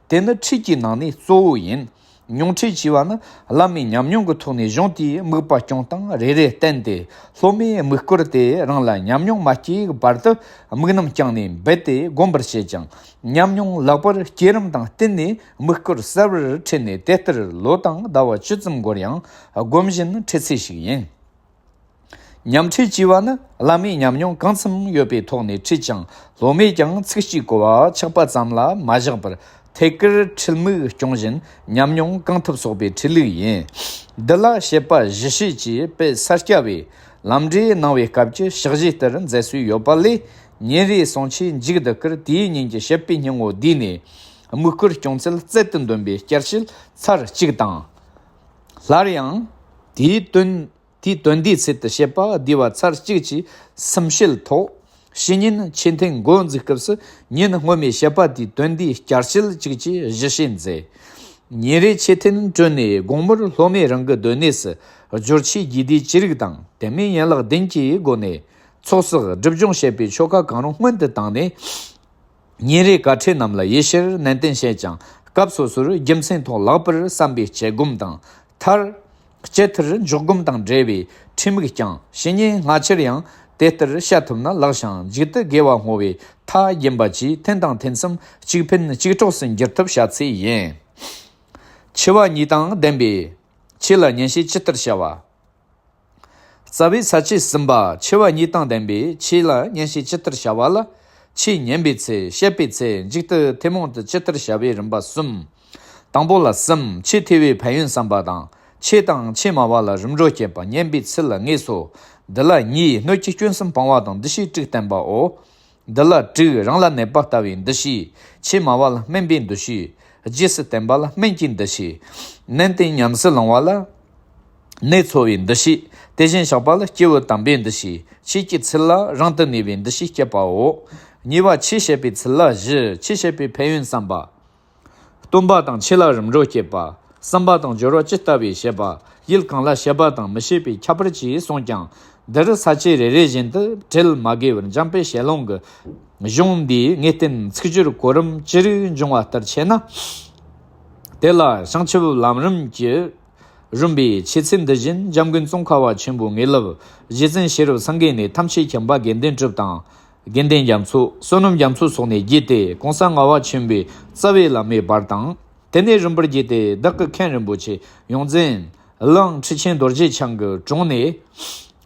དེ་ནི་ཁྲིད་ཀྱི་ནང་ནས་གཙོ་བོ་ཡིན། མྱོང་ཁྲིད་ཅེས་པ་ནི་བླ་མའི་ཉམས་མྱོང་གི་ཐོག་ནས་གཞུང་དེའི་དམིགས་པ་སྐྱོང་སྟངས་རེ་རེ་བསྟན་ཏེ། སློབ་མས་དམིགས་སྐོར་དེ་རང་ལ་ཉམས་མྱོང་མ་སྐྱེས་བར་དུ་དམིགས་རྣམ་བསྐྱངས་ནས་འབད་དེ་སྒོམ་པར་བྱེད་ཅིང་། ཉམས་མྱོང་ལེགས་པར་སྐྱེས་རིམ་དང་བསྟུན་ནས་དམིགས་སྐོར་གསར་བར་ཁྲིད་ནས། དེ་ལྟར་ལོ་དང་ཟླ་བ་བཅུ་ཙམ་འགོར་ཡང་སྒོམ་བཞིན་ཁྲིད་ཚུལ་ཞིག་ཡིན། ཉམས་ཁྲིད་ཅེས་པ་ནི་བླ་མའི་ཉམས་མྱོང་གང་འཚམ་ཡོད་པའི་ཐོག་ནས་ཁྲིད་ཅིང་། སློབ་མས་ཀྱང་ཚིག་གཅིག་གོ་བ་ཆགས་པ་ཙམ་ལ་མ་བཞག་པར། ཐད་ཀར་ཁྲིད་དམིགས་སྐྱོང་བཞིན་ཉམས་མྱོང་གང་ཐུབ་གསོག་པའི་ཁྲིད་ལུགས་ཡིན། འདི་ལ་བྱེད་པ་གཞི་ཤེས་ཀྱི་དཔེ་ས་སྐྱ་པའི་ལམ་འབྲས་གནང་བའི་སྐབས་ཀྱི་ཕྱག་བཞེས་ལྟར་མཛད་སྲོལ་ཡོད་པ་ལས། ཉིན་རེའི་གསུང་ཆོས་མཇུག་བསྡུ་ཁར་དེའི་ཉིན་གྱི་བྱེད་པའི་སྙིང་པོ་བསྡུས་ནས། དམིགས་སྐོར་སྐྱོང་ཚུལ་རྩལ་དུ་འདོན་པའི་བསྐྱར་བཤད་ཚར་གཅིག་དང་། སླར་ཡང་དེའི་དོན། དེའི་དོན་འདིའི་ཚུལ་དུ་བྱེད་པ་བསྡུས་པ་ཚར་གཅིག་གིས་སུམ་བཤད་ཐོག། ཕྱི་ཉིན་ཆོས་ཐུན་འགོ་འཛུགས་སྐབས་སུ་ཉིན་སྔོན་མའི་བྱེད་པ་དེའི་དོན་འདིའི་བསྐྱར་བཤད་གཅིག་གིས་གཞི་བཤད་མཛད། ཉིན་རེའི་ཆོས་ཐུན་གྲོལ་ནས་དགོང་མོར་སློབ་མས་རང་གི་སྡོད་གནས་སུ་སྦྱོར་ཆས་རྒྱས་བསྡུས་ཅི་རིགས་དང་དེ་མིན་ཡན་ལག་བདུན་གྱི་སྒོ་ནས་ཚོགས་གསོག་སྒྲིབ་སྦྱོང་བྱེད་པའི་ཆོ་ག་གང་རུང་སྔོན་དུ་བཏང་ནས། ཉིན་རེའི་དཀའ་ཁྲིད་རྣམས་ལ་ཡིད་ཆེས་ནན་ཏན་བྱེད་ཅིང་། སྐབས་སོ་སོར་རྒྱུ་མཚན་ཐོག་ལེགས་པར་བསམ་པའི་དཔྱད་སྒོམ་དང་། མཐར། སྤྱི་མཐར་འཇོག་སྒོམ་དང་འབྲེལ་བའི་ཁྲིད་དམིགས་བསྐྱང་། ཕྱི་ཉིན་སྔ་ཕྱིར་ཡང་དེ་ལྟར་བྱ་ཐུབ་ན་ལེགས་ཤིང་། མཇུག་ཏུ་དགེ་བ་བསྔོ་བའི་མཐའ་བརྒྱན་པ་བཅས་ཐུན་དང་ཐུན་མཚམས་གཅིག་ཕན་གཅིག་གྲོགས་སུ་འགྱུར་ཐབས་བྱ་ཚུལ་ཡིན། འཆི་བ་གཉིས་དང་ལྡན་པའི་ཆོས་ལ་ཉན་བྱེད་ཇི་ལྟར་བྱ་བ། རྩ་བའི་ས་བཅད་གསུམ་པ། འཆི་བ་གཉིས་དང་ལྡན་པའི་ཆོས་ལ་ཉན་བྱེད་ཇི་ལྟར་བྱ་བ་ལ། ཆོས་ཉན་པའི་ཚེ། བཤད་པའི་ཚེ། མཇུག་ཏུ་ཐུན་མོང་དུ་ཇི་ལྟར་བྱ་བའི་རིམ་པ་གསུམ། དང་པོ་ལ་གསུམ། ཆོས་ཐོས་པའི་ཕན་ཡོན་བསམ་པ་དང་། ཆོས་དང་ཆོས་སྨྲ་བ་ལ་རིམ་གྲོ་བྱེད་པ། ཉན་པའི་ཚུལ་ལ་ལྔས་སོ། འདི་ལ་གཉིས། སྣོད་ཀྱི་སྐྱོན་གསུམ་སྤང་བ་དང་། འདུ་ཤེས་དྲུག་བསྟེན་པའོ། འདི་ལ་དྲུག། རང་ལ་གནོད་པ་ལྟ་བུའི་འདུ་ཤེས། ཆོས་སྨྲ་བ་ལ་སྨན་པའི་འདུ་ཤེས། རྗེས་སུ་བསྟན་པ་ལ་སྨན་གྱི་འདུ་ཤེས། ནན་ཏན་ཉམས་སུ་བླང་བ་ལ་ནད་འཚོ་བའི་འདུ་ཤེས། དེ་བཞིན་གཤེགས་པ་ལ་སྐྱེས་བུ་དམ་པའི་འདུ་ཤེས། ཆོས་ཀྱི་ཚུལ་ལ་རང་དུ་གནས་པའི་འདུ་ཤེས་བསྐྱེད་པའོ། གཉིས་པ། ཆོས་བཤད་པའི་ཚུལ་ལ་བཞི། ཆོས་བཤད་པའི་ཕན་ཡོན་བསམ་པ། སྟོན་པ་དང་ཆོས་ལ་རིམ་གྲོ་བྱེད་པ། བསམ་པ་དང་སྦྱོར་བ་ཇི་ལྟ་བུའི་བྱེད་པ། ཡུལ་གང་ལ་བྱེད་པ་དང་མི་བྱེད་པའི་ཁྱད་པར་བཅས་གསུངས་ཀྱང་། འདིར་ས་བཅད་རེ་རེ་བཞིན་དུ་བྲེལ་མ་དགོས་པར་འཇམ་དཔལ་ཞལ་ལུང་གི་གཞུང་འདིའི་ངེས་བསྟན་ཚིག་སྦྱོར་གོ་རིམ་ཅི་རིགས་འབྱུང་བ་ལྟར་འཆད་ན། དེ་ལ་བྱང་ཆུབ་ལམ་རིམ་གྱི་རིམ་པའི་ཆོས་ཚུལ་འདི་བཞིན་འཇམ་མགོན་ཙོང་ཁ་པ་ཆེན་པོའི་དངོས་སློབ་རྗེ་བཙུན་ཤེས་རབ་སེང་གེ་ནས་ཐམས་ཅད་མཁྱེན་པ་དགེ་འདུན་གྲུབ་དང་། དགེ་ལྡན་རྒྱ་མཚོ། བསོད་ནམས་རྒྱ་མཚོ་སོགས་ནས་བརྒྱུད་དེ་གོང་ས་ལྔ་པ་ཆེན་པོའི་རྩ་བའི་བླ་མའི་བར་དང་། དེ་ནས་རིམ་པར་བརྒྱུད་དེ་བདག་གི་མཁན་རིན་པོ་ཆེ་ཡོངས་འཛིན་གླང་ཁྲི་ཆེན་རྡོ་རྗེ་འཆང་གི་དྲུང་ནས།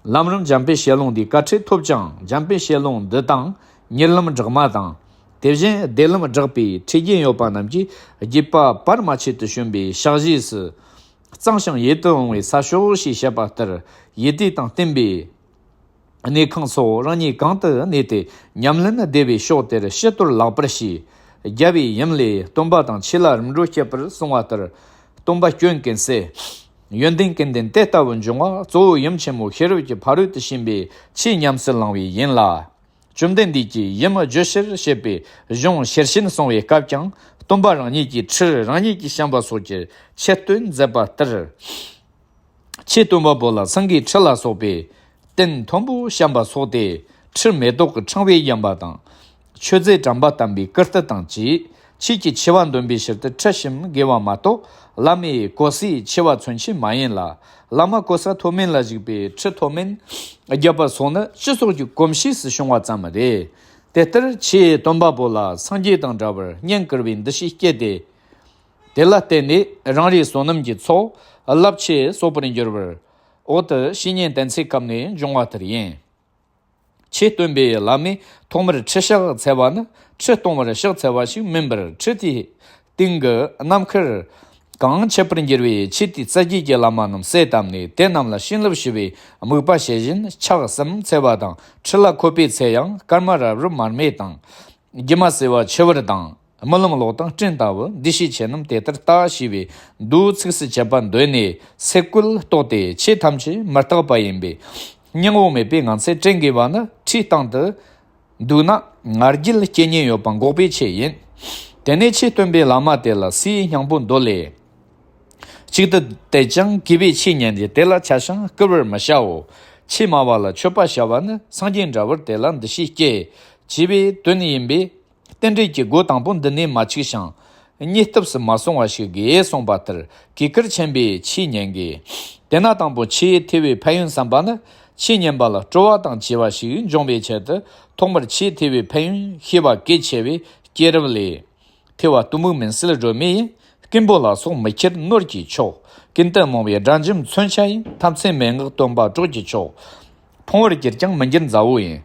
ལམ་རིམ་འཇམ་དཔལ་དཔྱད་ལུང་འདིའི་བཀའ་ཁྲིད་ཐོབ་ཅིང་། འཇམ་དཔལ་དཔྱད་ལུང་འདི་དང་གཉིད་ལམ་སྦྲགས་མ་དང་། དེ་བཞིན་བདེ་ལམ་སྦྲགས་པའི་ཁྲིད་རྒྱུན་ཡོད་པ་རྣམས་ཀྱིས་རྒྱུད་པ་བར་མ་ཆད་དུ་བྱོན་པའི་ཕྱག་བཞེས་སུ། གཙང་ཞིང་ཡིད་དུ་འོང་བའི་ས་ཕྱོགས་ཞེས་བཤད་པ་ལྟར། ཡིད་བདེ་དང་བརྟན་པའི་གནས་ཁང་སོགས་རང་ཉིད་གང་དུ་གནས་ཏེ་ཉམས་ལེན་བདེ་བའི་ཕྱོགས་དེར་ཕྱི་དོར་ལེགས་པར་བྱས། རྒྱལ་བའི་ཡུམ་ལས་སྟོན་པ་དང་ཆོས་ལ་རིམ་གྲོ་བྱེད་པར་གསུངས་པ་ལྟར། སྟོན་པ་སྐྱོན་ཀུན་ཟད། ཡོན་ཏན་ཀུན་ལྡན་དེ་ལྟ་བུ་འབྱུང་བ་གཙོ་བོ་ཡུམ་ཆེན་མོ་ཤེས་རབ་ཀྱི་ཕ་རོལ་ཏུ་ཕྱིན་པའི་ཆོས་ཉམས་སུ་བླང་བས་ཡིན་ལ། བཅོམ་ལྡན་འདས་ཀྱིས་ཡུམ་བརྗོད་ཕྱིར་བཤད་པའི་གཞུང་ཤེར་ཕྱིན་གསུང་བའི་སྐབས་ཀྱང་སྟོན་པ་རང་ཉིད་ཀྱི་ཁྲིར་རང་ཉིད་ཀྱིས་བཤམས་པ་སོགས་ཀྱི་ཆེད་དོན་མཛད་པ་ལྟར། ཆོས་སྟོན་པ་པོ་ལ་སེང་གེའི་ཁྲི་ལ་སོགས་པའི་རྟེན་མཐོན་པོ་བཤམས་པ་སོགས་ཏེ། ཁྲི་མེ་ཏོག་གི་ཕྲེང་བས་བརྒྱན་པ་དང་། མཆོད་རྫས་བཀྲམ་པ་བསྟན་པའི་ཀིརྟི་དང་བཅས། ཆོས་ཀྱི་ཆེ་བ་འདོན་པའི་ཕྱིར་དུ་ཁྲི་བཤམས་དགོས་པ་མ་གཏོགས། བླ་མའི་གོ་ས་ཆེ་བ་མཚོན་ཆེད་མ་ཡིན་ལ། བླ་མ་གོ་ས་མཐོ་དམན་ལ་བཞུགས་པའི་ཁྲི་མཐོ་དམན་བརྒྱབ་པ་སོགས་ནི་སྤྱི་ཚོགས་ཀྱི་གོམས་གཤིས་སུ་བྱུང་བ་ཙམ་རེད། དེ་ལྟར་ཆོས་སྟོན་པ་པོ་ལ་སངས་རྒྱས་དང་འདྲ་བར་བསྙེན་བཀུར་བའི་འདུ་ཤེས་སྐྱེས་ཏེ། དེ་ལ་བརྟེན་ནས་རང་རེའི་བསོད་ནམས་ཀྱི་ཚོགས་རླབས་ཆེ་གསོག་པར་འགྱུར་བར། འོག་ཏུ་བཤེས་གཉེན་བསྟེན་ཚེ་སྐབས་ནས་འབྱུང་བ་ལྟར་ཡིན། ཆོས་སྟོན་པའི་བླ་མས་ཐོག་མར་ཁྲི་ཕྱག་འཚལ་བ་ནི་ཁྲི་སྟོང་པར་ཕྱག་འཚལ་བ་ཞིག་མིན་པར། ཁྲི་དེའི་སྟེང་གི་ནམ་མཁར་གང་མཆེད་པར་འགྱུར་བའི་ཆོས་དེའི་རྩ་རྒྱུད་ཀྱི་བླ་མ་རྣམས་གསལ་བཏབ་ནས། དེ་རྣམས་ལ་བྱིན་རླབས་ཞུ་བའི་དམིགས་པ་བྱེད་བཞིན་ཕྱག་གསུམ་འཚལ་བ་དང་། ཁྲི་ལ་འཁོད་པའི་ཚེ་ཡང་སྐར་མ་རབ་རིབ་མར་མེ་དང་། སྒྱུ་མ་ཟེར་བ་ཆུ་བུར་དང་། རྨི་ལམ་གློག་དང་སྤྲིན་ལྟ་བུ་འདུ་ཤེས་ཆེ་རྣམས་དེ་ལྟར་ལྟ་ཞེས་པའི་མདོའི་ཚིགས་སུ་བཅད་པ་འདོན་ནས་སེ་བཀོལ་རྟོགས་ཏེ། ཆོས་ཐམས་ཅད་མི་རྟག་པ་ཡིན་པས་སྙིང་པོ་མེད་པས་ངན་ཚད་དྲན་དགོས་པ་ནི། ཁྲིའི་སྟེང་དུ་འདུག་ན་ང་རྒྱལ་སྐྱེ་ཉེན་ཡོད་པ་འགོག་པའི་ཆེད་ཡིན། དེ་ནས་ཆོས་སྟོན་པའི་བླ་མ་དེ་ལ་སའི་སྙིང་པོ་འདོད་ལས། གཅིག་ཏུ་དད་ཅིང་གུས་པས་ཆོས་ཉན་ཏེ། དེ་ལ་ཆ་ཞིང་བསྐུལ་བར་མི་བྱའོ། ཆོས་སྨྲ་བ་ལ་མཆོད་པ་བྱ་བ་ནི་སངས་རྒྱས་འདྲ་བར་དེ་ལ་འདུ་ཤེས་སྐྱེ། ཅེས་པའི་དོན་ཡིན་པས། རྟེན་འབྲེལ་གྱི་སྒོ་དང་པོ་འདི་ནས་མ་འཆུགས་ཤིང་། གཉིད་སྟོབས་སུ་མ་སོང་བ་ཞིག་དགོས་གསུངས་པ་ལྟར་གུས་བཀུར་ཆེན་པོས་ཆོས་ཉན་དགོས། དེས་ན་དང་པོ་ཆོས་ཐོས་པའི་ཕན་ཡོན་བསམ་པ་ནི། ཆོས་ཉན་པ་ལ་སྤྲོ་བ་དང་བཅས་པ་ཞིག་འབྱུང་བའི་ཆེད་དུ། ཐོག་མར་ཆོས་ཐོས་པའི་ཕན་ཡོན་ཤེས་པ་གལ་ཆེ་བས། སྐྱེས་རབས་ལས། ཐོས་པ་གཏི་མུག་མུན་སེལ་སྒྲོན་མེ་ཡིན། རྐུན་པོ་ལ་སོགས་མི་ཁྱེར་ནོར་གྱི་མཆོག། ཀུན་ཏུ་རྨོངས་པའི་དགྲ་འཇོམས་མཚོན་ཆ་ཡིན། ཐམས་ཅད་མན་ངག་སྟོན་པ་གྲོགས་ཀྱི་མཆོག། ཕུང་བར་གྱུར་ཀྱང་མི་འགྱུར་མཛའ་བོ་ཡིན།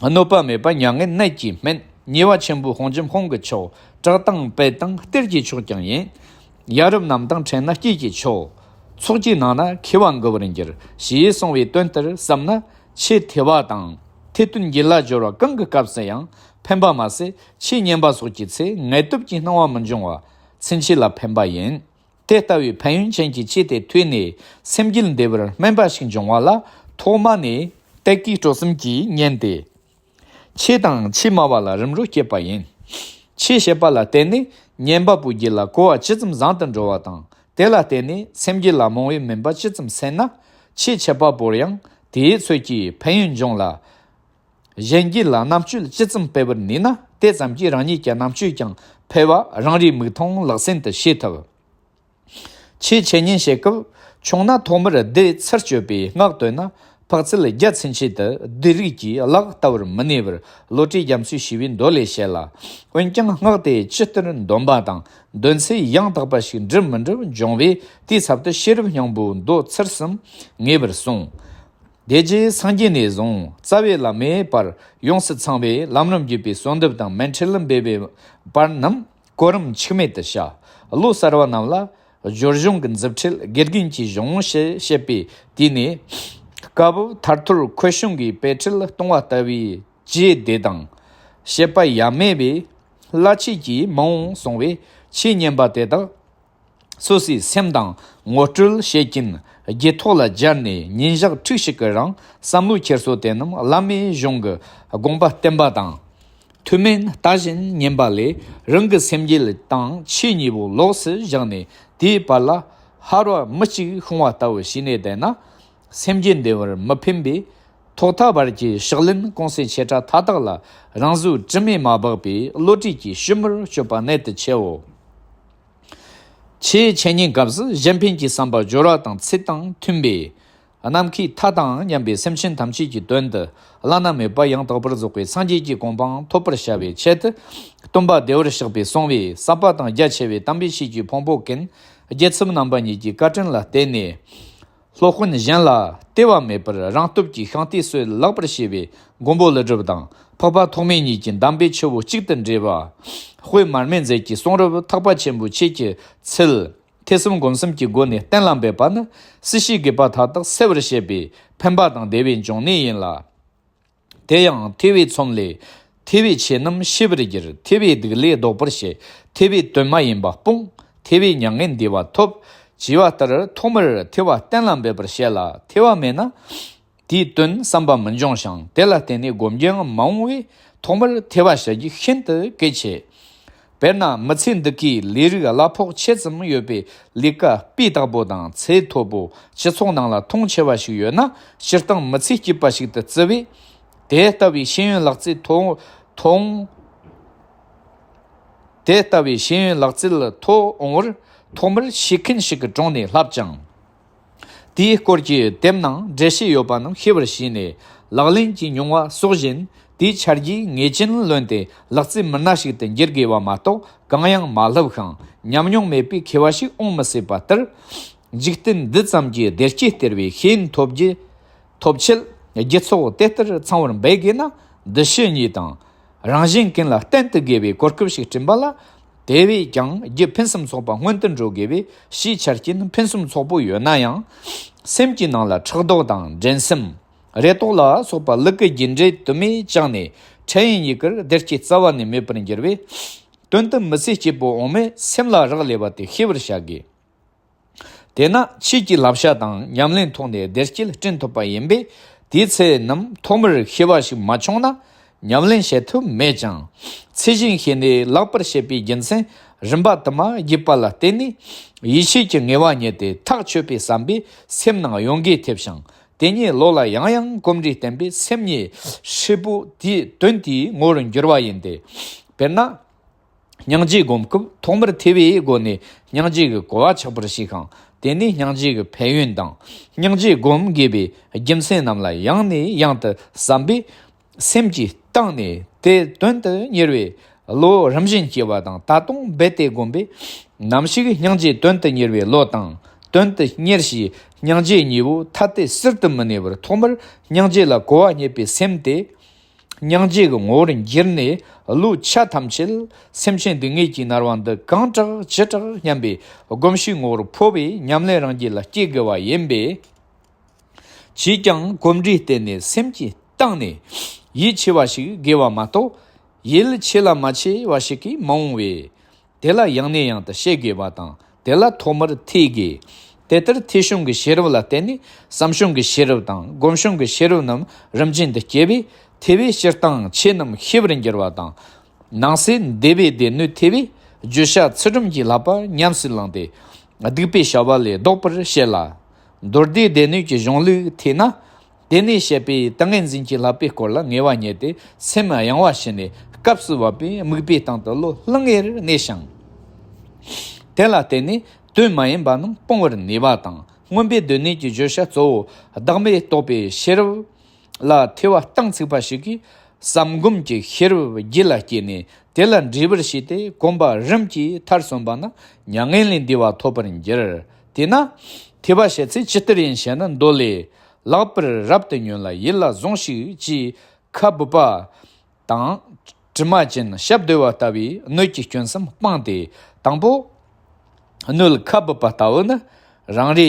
གནོད་པ་མེད་པ་མྱ་ངན་ནད་ཀྱིས་སྨན། ཉེས་པ་ཆེན་པོའི་དཔུང་འཇོམས་དཔུང་གི་མཆོག། བྲག་དང་དཔལ་དང་གཏེར་གྱི་མཆོག་ཀྱང་ཡིན། ཡ་རབས་རྣམས་དང་འཕྲད་ན་སྐྱེས་ཀྱི་མཆོག། ཚོགས་ཀྱི་ནང་ན་མཁས་པ་མགུ་བར་འགྱུར། ཞེས་གསུངས་པའི་དོན་ལྟར་བསམ་ན། ཆོས་ཐོས་པ་དང་ཐོས་དོན་རྒྱུད་ལ་སྦྱོར་བ་གང་གི་སྐབས་སུ་ཡང་ཕན་པ་མ་ཟད། ཆོས་ཉན་པ་སོགས་ཀྱི་ཚེ་ངལ་དུབ་ཀྱི་སྣང་བ་མི་འབྱུང་བ་མཚོན་བྱེད་ལ་ཕན་པ་ཡིན། དེ་ལྟ་བུའི་ཕན་ཡོན་ཅན་གྱི་ཆོས་དེ་ཐོས་ནས་སེམས་རྒྱུད་བདེ་བར་སྨིན་པ་ཞིག་འབྱུང་བ་ལ། ཐོག་མ་ནས་དད་གུས་སྤྲོ་གསུམ་གྱིས་ཉན་ཏེ། ཆོས་དང་ཆོས་སྨྲ་བ་ལ་རིམ་གྲོ་བསྐྱེད་པ་ཡིན། ཆོས་བཤད་པ་ལ་བརྟེན་ནས་ཉན་པ་པོའི་རྒྱུད་ལ་གོ་བ་ཇི་ཙམ་བཟང་དུ་འགྲོ་བ་དང་། དེ་ལ་བརྟེན་ནས་སེམས་རྒྱུད་ལ་རྨོངས་པའི་མུན་པ་ཇི་ཙམ་སེལ་ན། ཆོས་འཆད་པ་པོར་ཡང་དེའི་ཚོད་ཀྱིས་ཕན་ཡོན་འབྱུང་ལ། གཞན་རྒྱུད་ལ་རྣམ་དཔྱོད་ཇི་ཙམ་སྤེལ་བར་ནུས་ན། དེ་ཙམ་གྱིས་རང་ཉིད་ཀྱི་རྣམ་དཔྱོད་ཀྱང་འཕེལ་བ། རང་རེའི་མིག་མཐོང་ལག་ཟིན་དུ་ཤེས་ཐུབ། ཆོས་འཆད་ཉན་བྱེད་སྐབས་ཆུང་ན་ཐོག་མར་ལྡེ་ཚུར་གཅོད་པའི་སྔགས་བཏོན་ན། འཕགས་ཚད་བརྒྱ་ཚུན་ཆད་དུ་ལྡེ་རིགས་ཀྱི་གླགས་ལྟ་བུར་མི་གནས་པར། བློ་གྲོས་རྒྱ་མཚོས་ཞུས་པའི་མདོ་ལས་བཤད་ལ། འོན་ཀྱང་སྔགས་དེ་ཇི་ལྟར་འདོན་པ་དང་། འདོན་ཚུལ་ཡང་དག་པ་ཞིག་འགྲུབ་མི་འགྲུབ་འབྱུང་བས། དེའི་ཚབ་ཏུ་ཤེས་རབ་སྙིང་པོའི་མདོ་ཚུལ་གསུམ་ངེས་པར་གསུངས། དེ་རྗེས་སངས་རྒྱས་ནས་བཟུང་རྩ་བའི་བླ་མའི་བར་ཡོངས་སུ་ཚང་བའི་ལམ་རིམ་བརྒྱུད་པའི་གསོལ་འདེབས་དང་མཎྜལ་འབུལ་བའི་བར་རྣམས་གོ་རིམ་འཆུག་མེད་དུ་བྱ། ལོ་གསར་བ་རྣམས་ལ་སྦྱོར་གཞུང་གི་མཛུབ་ཁྲིད་དགེ་རྒན་གྱི་གཞུང་ཞེས་བཤད་པའི་དུས་ནས། བཀའ་བབས་ཐར་ཐོར་འཁོད་གཞུང་གི་དཔེ་ཁྲིད་གཏོང་བ་ལྟ་བུའི་རྗེས་འདེད་དང་། བཤད་པ་ཡ་མེད་པའི་བླ་ཆོས་ཀྱིས་མི་འོང་གསུང་བས། ཆོས་ཉན་པ་དེ་དག་སོ་སོའི་སེམས་དང་ངོ་སྤྲོད་བྱེད་ཀྱིན་རྒྱུད་ཐོག་ལ་སྦྱར་ནས་ཉིན་ཞག་ཕྲུགས་ཤིག་གི་རིང་བསམ་བློ་འཁྱེར་སྲོལ་དེ་རྣམས་བླ་མའི་གཞུང་གི་དགོངས་པ་བསྟན་པ་དང་། ཐུན་མིན་ལྟ་བཞིན་ཉན་པ་ལས་རང་གི་སེམས་རྒྱུད་དང་ཆོས་གཉིས་པོ་ལོགས་སུ་བཞག་ནས། དེའི་བར་ལ་ཕར་བ་མི་གཅིག་ཤོང་བ་ལྟ་བུ་བྱས་ནས་བསྡད་ན། སེམས་རྒྱུད་བདེ་བར་མི་ཕན་པས། ཐོག་མཐའ་བར་གྱི་ཕྱག་ལེན་གོང་གསལ་ཆེ་ཕྲ་མཐའ་དག་ལ་རང་གཟུགས་དྲི་མས་མ་སྦགས་པའི་བློ་གྲོས་ཀྱིས་ཞིབ་མོར་དཔྱོད་པ་གནད་དུ་ཆེའོ། ཆོས་འཆད་ཉན་སྐབས་སུ་གཞན་ཕན་གྱི་བསམ་པ་སྦྱོར་བ་དང་ཚུལ་དང་མཐུན་པས། ནམ་མཁའི་མཐའ་དང་མཉམ་པའི་སེམས་ཅན་ཐམས་ཅད་ཀྱི་དོན་དུ་བླ་ན་མེད་པ་ཡང་དག་པར་རྫོགས་པའི་སངས་རྒྱས་ཀྱི་གོ་འཕང་ཐོབ་པར་བྱ་བའི་ཆེད་དུ། སྟོན་པ་བདེ་བར་གཤེགས་པས་གསུངས་པའི་ཟབ་པ་དང་རྒྱ་ཆེ་བའི་དམ་པའི་ཆོས་ཀྱི་ཕུང་པོ་ཀུན། རྒྱལ་ཚབ་རྣམ་པ་གཉིས་ཀྱི་བཀའ་དྲིན་ལ་བརྟེན་ནས། སློབ་དཔོན་གཞན་ལ་སྟེར་བ་མེད་པར་རང་སྟོབས་ཀྱིས་ཤིང་རྟའི་སྲོལ་ལེགས་པར་ཕྱེ་བའི་མགོན་པོ་ཀླུ་སྒྲུབ་དང་། འཕགས་པ་ཐོགས་མེད་གཉིས་ཀྱི་གདམས་པའི་ཆུ་བོ་གཅིག་ཏུ་འདྲེས་པ། དཔེ་མར་མེ་མཛད་ཀྱི་གསུང་རབ་ཐེག་པ་ཆེན་པོའི་ཆོས་ཀྱི་ཚུལ། ཐོས་བསམ་སྒོམ་གསུམ་གྱི་སྒོ་ནས་གཏན་ལ་འབེབས་པ་ནི། སྲིད་ཞིའི་དགེ་བ་མཐའ་དག་སེལ་བར་བྱེད་པའི་ཕན་པ་དང་བདེ་བའི་འབྱུང་གནས་ཡིན་ལ། དེ་ཡང་ཐོས་པའི་ཚོམས་ལས་ཐོས་པའི་ཆོས་རྣམས་ཤེས་པར་འགྱུར། ཐོས་པའི་སྡིག་ལས་ལྡོག་པར་བྱེད། ཐོས་པའི་དོན་མ་ཡིན་པ་སྤོང་། ཐོས་པས་མྱ་ངན་འདས་པ་ཐོབ། ཅེས་པ་ལྟར་ཐོག་མར་ཐོས་པ་གཏན་ལ་འབེབས་པར་བྱེད་ལ། ཐོས་པ་མེད་ན་དེའི་དོན་བསམ་པ་མི་འབྱུང་ཞིང་། དེ་ལ་བརྟེན་ནས་སྒོམ་རྒྱུའང་མ་འོང་བས། ཐོག་མར་ཐོས་པ་བྱ་རྒྱུ་ཤིན་ཏུ་གལ་ཆེ། དཔེར་ན་མི་ཚེ་འདི་གའི་ལས་རིགས་གླ་ཕོགས་ཆེ་ཙམ་ཡོད་པའི་ལས་ཀ་སྤུས་དག་པོ་དང་ཚད་མཐོ་པོ་སྤྱི་ཚོགས་ནང་ལ་མཐོང་ཆེ་བ་ཞིག་ཡོད་ན། སྤྱིར་བཏང་མི་ཚེ་སྐྱིད་པ་ཞིག་ཏུ་བརྩི་བས། དེ་ལྟ་བུའི་ཤེས་ཡོན་ལག་རྩལ་མཐོ་མཐོང་། དེ་ལྟ་བུའི་ཤེས་ཡོན་ལག་རྩལ་མཐོ་འོང་བར་ཐོག་མར་ཤེས་མཁན་ཞིག་གི་དྲུང་ནས་བསླབ་ཅིང་། དེའི་སྐོར་གྱི་དེབ་ནང་འགྲེལ་བཤད་ཡོད་པ་རྣམས་ཤེས་པར་བྱས་ནས། ལག་ལེན་གྱི་མྱོང་བ་གསོག་བཞིན་དེའི་ཆ་རྒྱུས་ངེས་ཅན་ལོན་ཏེ་ལག་རྩལ་མི་སྣ་ཞིག་ཏུ་འགྱུར་དགོས་པ་མ་གཏོགས། གང་ཡང་མ་བསླབས་ཤིང་ཉམས་མྱོང་མེད་པའི་མཁས་པ་ཞིག་འོང་མི་སྲིད་པ་ལྟར། འཇིག་རྟེན་འདི་ཙམ་གྱི་བདེ་སྐྱིད་སྟེར་བའི་ཤེས་ཡོན་ཐོབ་རྒྱུ། ཐོབ་ཆེད་རྒྱུ་ཚོགས་དེ་ལྟར་ཚང་བར་འབད་དགོས་ན། འདུ་ཤེས་གཉིས་དང་རང་གཞན་ཀུན་ལ་བརྟེན་དུ་དགོས་པའི་གོ་སྐབས་ཤིག་བསྐྲུན་པ་ལ། དེ་བས་ཀྱང་རྒྱུ་ཕུན་སུམ་ཚོགས་པ་སྔོན་དུ་འགྲོ་དགོས་པས། ཕྱིའི་ཆ་རྐྱེན་ཕུན་སུམ་ཚོགས་པོ་ཡོད་ན་ཡང་། སེམས་ཀྱི་ནང་ལ་ཕྲག་དོག་དང་འགྲན་སེམས། རེ་དོགས་ལ་སོགས་པ་ལུག་གི་རྒྱུ་འབྲས་དུ་མས་བཅངས་ནས་འཕྲལ་ཡུན་ཉིད་ཀྱིས་བདེ་སྐྱིད་རྩ་བ་ནས་མེད་པར་འགྱུར་བས། དོན་དུ་མི་ཚེ་སྐྱིད་པོ་འོང་མིན་སེམས་ལ་རག་ལས་པ་དེ་ཤེས་པར་བྱ་དགོས། དེས་ན་ཆོས་ཀྱི་བསླབ་བྱ་དང་ཉམས་ལེན་ཐོག་ནས་བདེ་སྐྱིད་བསྐྲུན་ཐུབ་པ་ཡིན་པས། དེའི་ཚེ་རྣམས་ཐོག་མར་ཤེས་པ་ཞིག་མ་བྱུང་ན་ཉམས་ལེན་བྱེད་ཐབས་མེད་ཀྱང་། ཚུལ་བཞིན་ཤེས་ནས་ལེགས་པར་བྱེད་པའི་རྒྱུ་མཚན་རིམ་པ་དུ་མ་བརྒྱུད་པ་ལ་བརྟེན་ནས། ཡིད་ཆེས་ཀྱི་ངལ་བ་རྙེད་དེ་ཐག་ཆོད་པའི་བསམ་པས་སེམས་ནང་གཡོ་འགུལ་ཐེབས་ཤིང་། དེ་ཉིད་བློ་ལ་ཡང་ཡང་གོམས་འདྲིས་བསྟེན་པས་སེམས་ཉིད་ཧྲིལ་པོ་དེའི་དོན་དེའི་ངོ་བོར་འགྱུར་བ་ཡིན་ཏེ། དཔེར་ན། སྙིང་རྗེ་སྒོམ་སྐབས་ཐོག་མར་ཐོས་པའི་སྒོ་ནས་སྙིང་རྗེ་གི་གོ་བ་ཆགས་པར་བྱས་ཤིང་། དེ་ནས་སྙིང་རྗེ་གི་ཕན་ཡོན་དང་། སྙིང་རྗེ་སྒོམ་དགོས་པའི་རྒྱུ་མཚན་རྣམས་ལ་ཡང་ནས་ཡང་དུ་བསམ་པས། སེམས་ཀྱི་གཏིང་ནས་དེ་དོན་དུ་གཉེར་བའི་བློ་རིམ་བཞིན་སྐྱེ་བ་དང་། ད་དུང་རྦད་དེ་བསྒོམས་པས་ནམ་ཞིག་སྙིང་རྗེ་དོན་དུ་གཉེར་བའི་བློ་དང་། དོན་དུ་གཉེར་ཞེས་སྙིང་རྗེ་གཉིས་པོ་ཐ་དད་ཟུར་དུ་མི་གནས་པར། ཐོག་མར་སྙིང་རྗེ་ལ་གོ་བ་རྙེད་པའི་སེམས་དེ། སྙིང་རྗེ་གི་ངོ་བོར་འགྱུར་ནས། བློའི་ཆ་ཐམས་ཅད་སེམས་ཅན་སྡུག་བསྔལ་གྱིས་མནར་བ་འདི་གང་དྲག་ཅི་དྲག་སྙམ་པའི་སྒོམ་གཞིའི་ངོ་བོར་འཕོ་བའི་ཉམས་ལེན་རང་རྒྱུད་ལ་སྐྱེ་དགོས་པ་ཡིན་པས། ཅིས་ཀྱང་གོམས་འདྲིས་བསྟེན་ནས་སེམས་ཀྱི་གཏིང་ནས་ཡིད་ཆེས་པ་ཞིག་དགོས་པ་མ་གཏོགས། ཡིད་ཆེས་ལ་མ་ཆེས་པ་ཞིག་གིས་མ་འོང་བས། དེ་ལ་ཡང་ནས་ཡང་དུ་བཤད་དགོས་པ་དང་། དེ་ལ་ཐོག་མར་ཐོས་དགོས། དེ་ལྟར་ཐོས་བྱུང་གི་ཤེས་རབ་ལ་བརྟེན་ནས་བསམ་བྱུང་གི་ཤེས་རབ་དང་སྒོམ་བྱུང་གི་ཤེས་རབ་རྣམས་རིམ་བཞིན་དུ་སྐྱེ་བས། ཐོས་པས་སྤྱིར་བཏང་ཆོས་རྣམས་ཤེས་པར་འགྱུར་བ་དང་། ནང་གསེས་འདས་པའི་སྡེ་སྣོད་ཐོས་པས་བརྗོད་བྱ་ཚུལ་ཁྲིམས་ཀྱི་བསླབ་པ་ཉམས་སུ་བླངས་ཏེ། སྡིག་པའི་བྱ་བ་ལས་ལྡོག་པར་བྱེད་ལ། མདོར་བསྡུས་སྡེ་སྣོད་ཀྱི་གཞུང་ལུགས་ཐོས་ན། དེ་ནས་བཤད་པའི་ཏིང་ངེ་འཛིན་གྱི་བསླབ་པའི་སྐོར་ལ་ངེས་པ་རྙེད་དེ་སེམས་གཡེང་བ་ཞི་ནས་སྐབས་སུ་བབ་པའི་དམིགས་པའི་སྟེང་དུ་བློ་ལྷང་ངེར་གནས་ཤིང་། དེ་ལ་བརྟེན་ནས་དོན་མ་ཡིན་པ་རྣམས་སྤོང་བར་ནུས་པ་དང་། མངོན་པའི་སྡེ་སྣོད་ཀྱི་བརྗོད་བྱ་གཙོ་བོ་བདག་མེད་རྟོགས་པའི་ཤེས་རབ་ལ་ཐོས་པ་གཏིང་ཚུགས་པ་ཞིག་གིས་བསམ་སྒོམ་གྱི་ཤེས་རབ་རྒྱུད་ལ་སྐྱེས་ནས། དེ་ལ་འདྲིས་པར་བྱས་ཏེ་གོམས་པ་རིམ་གྱིས་མཐར་སོན་པ་ན་མྱ་ངན་ལས་འདས་པ་ཐོབ་པར་འགྱུར། དེས་ན། ཐོས་པ་བྱེད་ཚེ་ཇི་ལྟར་ཡིན་ཞེ་ན། མདོ་ལས། ལེགས་པར་རབ་ཏུ་ཉོན་ལ་ཡིད་ལ་ཟུངས་ཤིག་ཅེས་ཁ་སྦུབ་པ་དང་། དྲི་མ་ཅན་ཞབས་བརྡོལ་བ་ལྟ་བུའི་སྣོད་ཀྱི་སྐྱོན་གསུམ་སྤངས་ཏེ། དང་པོ། སྣོད་ཁ་སྦུབ་པ་ལྟ་བུ་ནི། རང་རེ་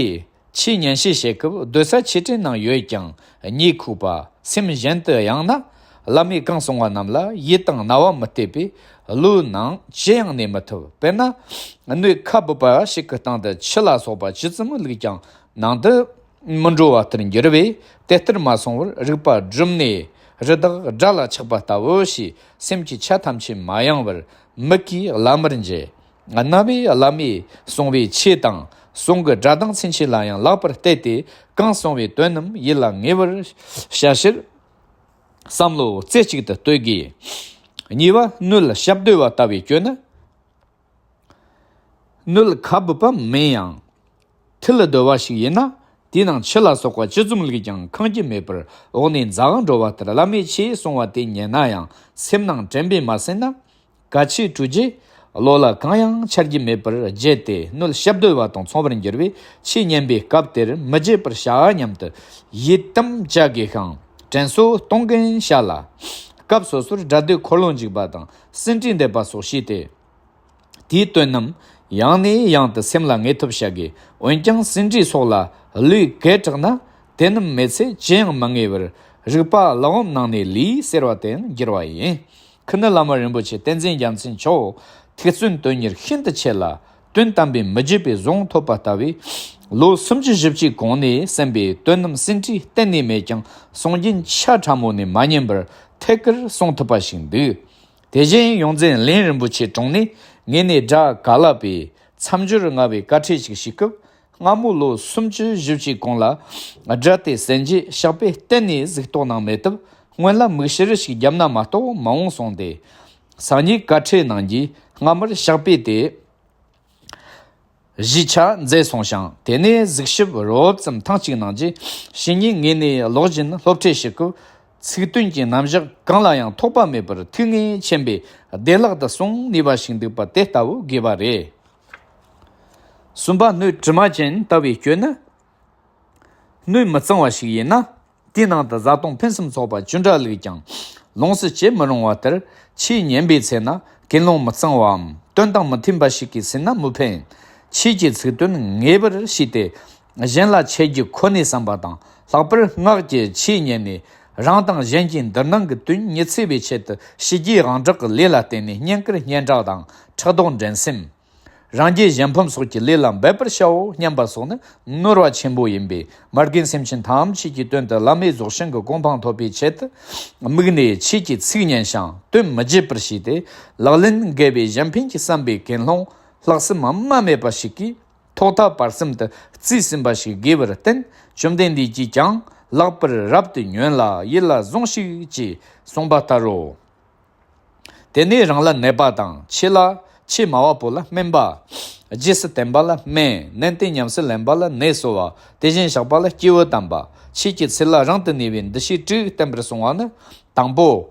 ཆེས་ཉན་བཤད་བྱེད་སྐབས་སྡོད་ས་ཆེ་གྲས་ནང་ཡོད་ཀྱང་། གཉིད་ཁུག་པ། སེམས་གཞན་དུ་གཡེངས་ན། བླ་མས་གང་གསུང་བ་རྣམས་ལ་ཡིད་དང་རྣ་བ་མི་གཏད་པས་བློའི་ནང་ཅི་ཡང་གནས་མི་ཐུབ། དཔེར་ན། སྣོད་ཁ་སྦུབ་པ་ཞིག་གི་སྟེང་དུ་ཆུ་ལ་སོགས་པ་ཇི་ཙམ་བླུགས་ཀྱང་ནང་དུ་མི་འགྲོ་བ་ལྟར་འགྱུར་བས། དེ་ལྟར་མ་སོང་བར་རིག་པ་སྒྲིམ་ནས་རི་དྭགས་སྒྲ་ལ་ཆགས་པ་ལྟ་བུ་ཞེས་སེམས་ཀྱི་ཆ་ཐམས་ཅད་མ་གཡེང་བར་མིག་གིས་བླ་མར་མཇལ། རྣ་བས་བླ་མས་གསུང་བའི་ཆོས་དང་གསུང་གི་སྒྲ་གདངས་ཚུན་ཆད་ལ་ཡང་ལེགས་པར་བལྟས་ཏེ། གང་གསུང་བའི་དོན་རྣམས་ཡིད་ལ་ངེས་པར་བྱ་ཕྱིར་བསམ་བློ་རྩེ་གཅིག་ཏུ་གཏོད་དགོས། གཉིས་པ། སྣོད་ཞབས་བརྡོལ་བ་ལྟ་བུའི་སྐྱོན་ནི། སྣོད་ཁ་སྦུབ་པ་མིན་ཡང་། མཐིལ་བརྡོལ་བ་ཞིག་ཡིན་ན། དེའི་ནང་ཆུ་ལ་སོགས་པ་ཅི་བཟུམ་བླུགས་ཀྱང་ཁེངས་རྒྱུ་མེད་པར་འོག་ནས་འཛའ་འགྲོ་བ་ལྟར་བླ་མས་ཆོས་གསུང་བ་དེ་ཉན་ན་ཡང་སེམས་ནང་དྲན་པས་མ་གསན་ན། གལ་ཆེ་སྤྲོས་རྗེས་བློ་ལ་གང་ཡང་འཆར་རྒྱུ་མེད་པར་བརྗེད་དེ་སྣོད་ཞབས་རྡོལ་བ་དང་མཚུངས་པར་འགྱུར་བས། ཆོས་ཉན་པའི་སྐབས་དེར་མི་བརྗེད་པར་བྱ་སྙམ་དུ་ཡིད་དམ་བཅའ་དགོས་ཤིང་། དྲན་གསོ་གཏོང་གིན་བྱ་ལ། སྐབས་སོ་སོར་སྒྲ་སྡུད་འཁོར་ལོ་འཇུག་པ་དང་ཟིན་བྲིས་འདེབས་པ་སོགས་བྱས་ཏེ། དེའི་དོན་རྣམས་ཡང་ནས་ཡང་དུ་སེམས་ལ་ངེས་ཐུབ་བྱ་དགོས། འོན་ཀྱང་ཟིན་བྲིས་སོགས་ལ་ལུས་གས་དྲག་ན། དེ་རྣམས་མེད་ཚེ་ཅི་ཡང་མི་ངེས་པར་རིག་པ་ཀློང་ནང་ནས་ལུས་ཟེར་བ་དེ་ཡང་འགྱུར་བ་ཡིན། ཁུ་ནུ་བླ་མ་རིན་པོ་ཆེ་བསྟན་འཛིན་རྒྱལ་མཚན་མཆོག་ཐེག་བཙུན་དོན་གཉེར་ཤིན་ཏུ་ཆེ་ལ། དོན་དམ་པའི་མི་བརྗེད་པའི་གཟུངས་ཐོབ་པ་ལྟ་བུས། ལོ་སུམ་ཅུ་བཞི་བཅུའི་གོང་ནས་གསན་པའི་དོན་རྣམས་ཟིན་བྲིས་གཏན་ནས་མེད་ཀྱང་། གསུང་རྒྱུན་ཆ་ཕྲ་མོ་ནས་མ་ཉན་པར་ཐད་ཀར་གསུང་ཐུབ་པ་ཞིག་འདུག། དེ་བཞིན་ཡོངས་འཛིན་ལན་རིན་པོ་ཆེའི་དྲུང་ནས་ངེད་ནས་སྒྲ་ག་ལ་པའི་མཚམས་སྦྱོར་ལྔ་པའི་བཀའ་ཁྲིད་ཅིག་ཞུས་སྐབས། སྔ་མོ་ལོ་སུམ་ཅུ་བཞི་བཅུའི་གོང་ལ་སྒྲ་དེ་གསན་རྗེས་ཕྱག་དཔེ་གཏན་ནས་གཟིགས་རྟོག་གནང་མེད་སྟབས། སྔོན་ལ་དམིགས་བཤེར་ཞིག་བརྒྱབ་ན་མ་གཏོགས་མ་འོངས་གསུངས་ཏེ། སང་ཉིན་བཀའ་ཁྲིད་གནང་རྗེས་སྔ་མར་ཕྱག་དཔེ་དེ་གཞིས་ཆགས་མཛད་སོང་ཞིང་། དེ་ནས་གཟིགས་ཞིབ་རོབ་ཙམ་ཐེངས་གཅིག་གནང་རྗེས། ཕྱི་ཉིན་ངེད་ནས་ལོག་བཞིན་སློབ་ཁྲིད་ཞུ་སྐབས། ཚིག་དོན་གྱི་རྣམ་གཞག་གང་ལ་ཡང་ཐོགས་པ་མེད་པར་ཐུགས་མངའ་ཆེན་པོས་བདེ་བླག་ཏུ་གསུང་ནུས་པ་ཞིག་འདུག་པ་དེ་ལྟ་བུ་དགོས་པ་རེད། གསུམ་པ། སྣོད་དྲི་མ་ཅན་ལྟ་བུའི་སྐྱོན་ནི། སྣོད་མི་གཙང་བ་ཞིག་ཡིན་ན། དེའི་ནང་དུ་བཟའ་བཏུང་ཕུན་སུམ་ཚོགས་པ་ཅི་འདྲ་བླུགས་ཀྱང་ལོངས་སུ་སྤྱད་མི་རུང་བ་ལྟར། ཆོས་ཉན་པའི་ཚེ་ན་ཀུན་སློང་མི་གཙང་བའམ་དོན་དང་མི་མཐུན་པ་ཞིག་གིས་ཟིན་ན་མི་ཕན། ཆོས་ཀྱི་ཚིག་དོན་ངེས་པར་ཤེས་ཏེ། གཞན་ལ་འཆད་རྒྱུ་ཁོ་ནའི་བསམ་པ་དང་། ལྷག་པར་སྔགས་ཀྱི་ཆོས་ཉན་ནས་རང་དང་གཞན་གྱི་འདིར་སྣང་གི་དོན་ཉི་ཚེ་བའི་ཆེད་དུ་ཕྱི་རྒྱལ་དབང་དྲག་གི་ལས་ལ་བརྟེན་ནས་བསྙེན་བཀུར་སྙན་གྲགས་དང་ཕྲག་དོག་འགྲན་སེམས། རང་རྒྱལ་གཞན་ཕམ་སོགས་ཀྱི་ལས་ལ་འབད་པར་བྱའོ་སྙམ་པ་སོགས་ནི་ནོར་བ་ཆེན་པོ་ཡིན་པས། མ་རྒན་སེམས་ཅན་ཐམས་ཅད་ཀྱི་དོན་དུ་བླ་མའི་རྫོགས་ཆེན་གྱི་གོ་འཕང་ཐོབ་པའི་ཆེད་དུ། དམིགས་ནས་ཆོས་ཀྱི་ཚིག་ཉན་ཞིང་དོན་མི་བརྗེད་པར་བྱས་ཏེ། ལག་ལེན་འགལ་བའི་གཞན་ཕན་གྱི་བསམ་པའི་ཀུན་སློང་ལྷག་བསམ་རྨ་མེད་པ་ཞིག་གིས། ཐོག་མཐའ་བར་གསུམ་དུ་བརྩིས་ཟིན་པ་ཞིག་དགོས་པར་བརྟེན། བཅོམ་ལྡན་འདས་ཀྱིས་ཀྱང་། ལེགས་པར་རབ་ཏུ་ཉོན་ལ་ཡིད་ལ་ཟུངས་ཤིག་ཅེས་གསུངས་པ་ལྟར་རོ། དེ་ནས་རང་ལ་ནད་པ་དང་། ཆེ་ལ་ཆེས་དམའ་བ་པོ་ལ་སྨན་པ། རྗེས་སུ་བསྟན་པ་ལ་སྨན། ནན་ཏན་ཉམས་སུ་ལེན་པ་ལ་ནད་གསོ་བ། དེ་བཞིན་གཤེགས་པ་ལ་སྐྱེས་བུ་དམ་པ། ཆོས་ཀྱི་ཚུལ་ལ་རིང་དུ་གནས་པའི་འདུ་ཤེས་དྲུག་བསྟན་པར་གསུངས་པ་ནི། དང་པོ།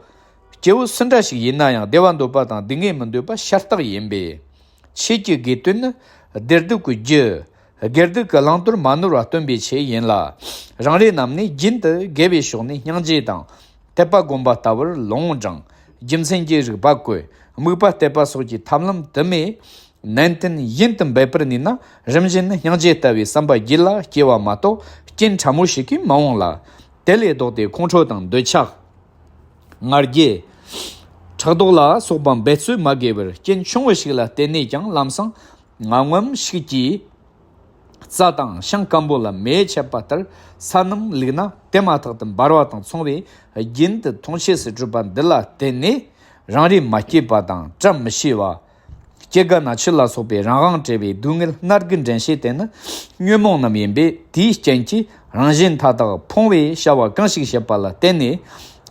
སྐྱེས་བུ་སུ་འདྲ་ཞིག་ཡིན་ན་ཡང་བདེ་བ་འདོད་པ་དང་སྡུག་བསྔལ་མི་འདོད་པ་ཤ་སྟག་ཡིན་པས། ཆོས་ཀྱི་དགེ་དོན་ནི་བདེ་སྡུག་གི་རྒྱུ། དགེ་སྡིག་གི་བླང་དོར་མ་ནོར་བ་སྟོན་པའི་ཆེད་ཡིན་ལ། རང་རེ་རྣམས་ནི་རྒྱུན་དུ་དགེ་བའི་ཕྱོགས་ནས་སྙིང་རྗེ་དང་། དད་པ་བསྒོམ་པ་ལྟ་བུར་ལུང་དྲངས། རྒྱུ་མཚན་གྱི་རིགས་པ་བཀོད། དམིགས་པ་གཏད་པ་སོགས་ཀྱི་ཐབས་ལམ་དུ་མས། ནན་ཏན་ཡུན་དུ་འབད་པར་ནུས་ན། རིམ་བཞིན་སྙིང་རྗེ་ལྟ་བུའི་བསམ་པ་རྒྱུད་ལ་སྐྱེ་བ་མ་གཏོགས་རྐྱེན་ཕྲ་མོ་ཞིག་གིས་མི་འོང་ལ། དེ་ལས་ལྡོག་སྟེ་ཁོང་ཁྲོ་དང་འདོད་ཆགས། ང་རྒྱལ། ཕྲག་དོག་ལ་སོགས་པ་འབད་རྩོལ་མ་དགོས་པར་རྐྱེན་ཆུང་བ་ཞིག་ལ་བརྟེན་ནས་ཀྱང་ལམ་སང་ངམ་ངམ་ཤིག་གིས། རྩྭ་དང་ཤིང་སྐམ་པོ་ལ་མེ་མཆེད་པ་ལྟར་ས་རྣམས་བླུགས་ན་དེ་མ་ཐག་ཏུ་འབར་བ་དང་མཚུངས་པས། རྒྱུན་དུ་མཐོང་ཆོས་སུ་གྲུབ་པ་འདི་ལ་བརྟེན་ནས་རང་རེ་མ་སྐྱིད་པ་དང་བཀྲ་མི་ཤིས་པ། སྐྱེ་རྒ་ན་འཆི་ལ་སོགས་པའི་རང་དབང་བྲལ་བའི་སྡུག་བསྔལ་སྣ་དགུ་འདྲེན་བྱེད་དེ་ནི་ཉོན་མོངས་རྣམས་ཡིན་པས། དེའི་རྐྱེན་གྱིས་རང་གཞན་མཐའ་དག་ཕུང་བའི་བྱ་བ་གང་ཞིག་བྱེད་པ་ལ་བརྟེན་ནས་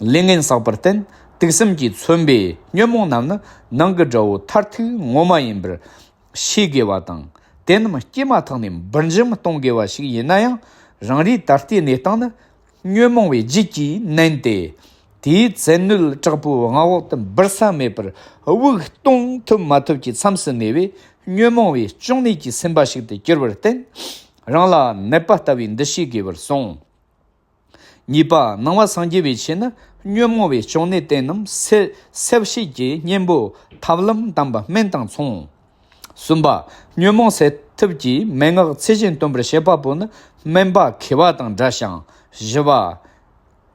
ལས་ངན་བསགས་པར་བརྟེན། དུག་གསུམ་གྱིས་མཚོན་པའི་ཉོན་མོངས་རྣམས་ནི་ནང་གི་དགྲ་བོ་མཐར་ཐུག་ངོ་མ་ཡིན་པར་ཤེས་དགོས་པ་དང་། དེ་རྣམས་སྐྱེས་མ་ཐག་ནས་འབུར་འཇོམས་གཏོང་དགོས་པ་ཞིག་ཡིན་ན་ཡང་། རང་རེའི་ད་ལྟའི་གནས་སྟངས་ནི། ཉོན་མོངས་པའི་རྒྱུད་ཀྱིས་མནན་ཏེ། དེའི་བཙན་གནོད་དྲག་པོའི་མངའ་འོག་ཏུ་འབུར་ས་མེད་པར་དབུགས་གཏོང་ཐུབ་མ་ཐུབ་ཀྱི་མཚམས་སུ་གནས་པས། ཉོན་མོངས་པའི་གཅོང་ནད་ཀྱིས་ཟིན་པ་ཞིག་ཏུ་གྱུར་པར་བརྟེན། རང་ལ་ནད་པ་ལྟ་བུའི་འདུ་ཤེས་དགོས་པར་གསུངས། གཉིས་པ། ནང་པ་སངས་རྒྱས་པའི་ཆོས་ནི་ཉོན་མོངས་པའི་གཅོང་ནད་དེ་རྣམས་སེལ་སེལ་བྱེད་ཀྱི་གཉེན་པོ་ཐབས་ལམ་དམ་པ་སྨན་དང་མཚུངས། གསུམ་པ། ཉོན་མོངས་སེལ་ཐབས་ཀྱི་མན་ངག་ཚུལ་བཞིན་སྟོན་པར་བྱེད་པ་པོ་ནི་སྨན་པ་མཁས་པ་དང་འདྲ་ཞིང་། བཞི་པ།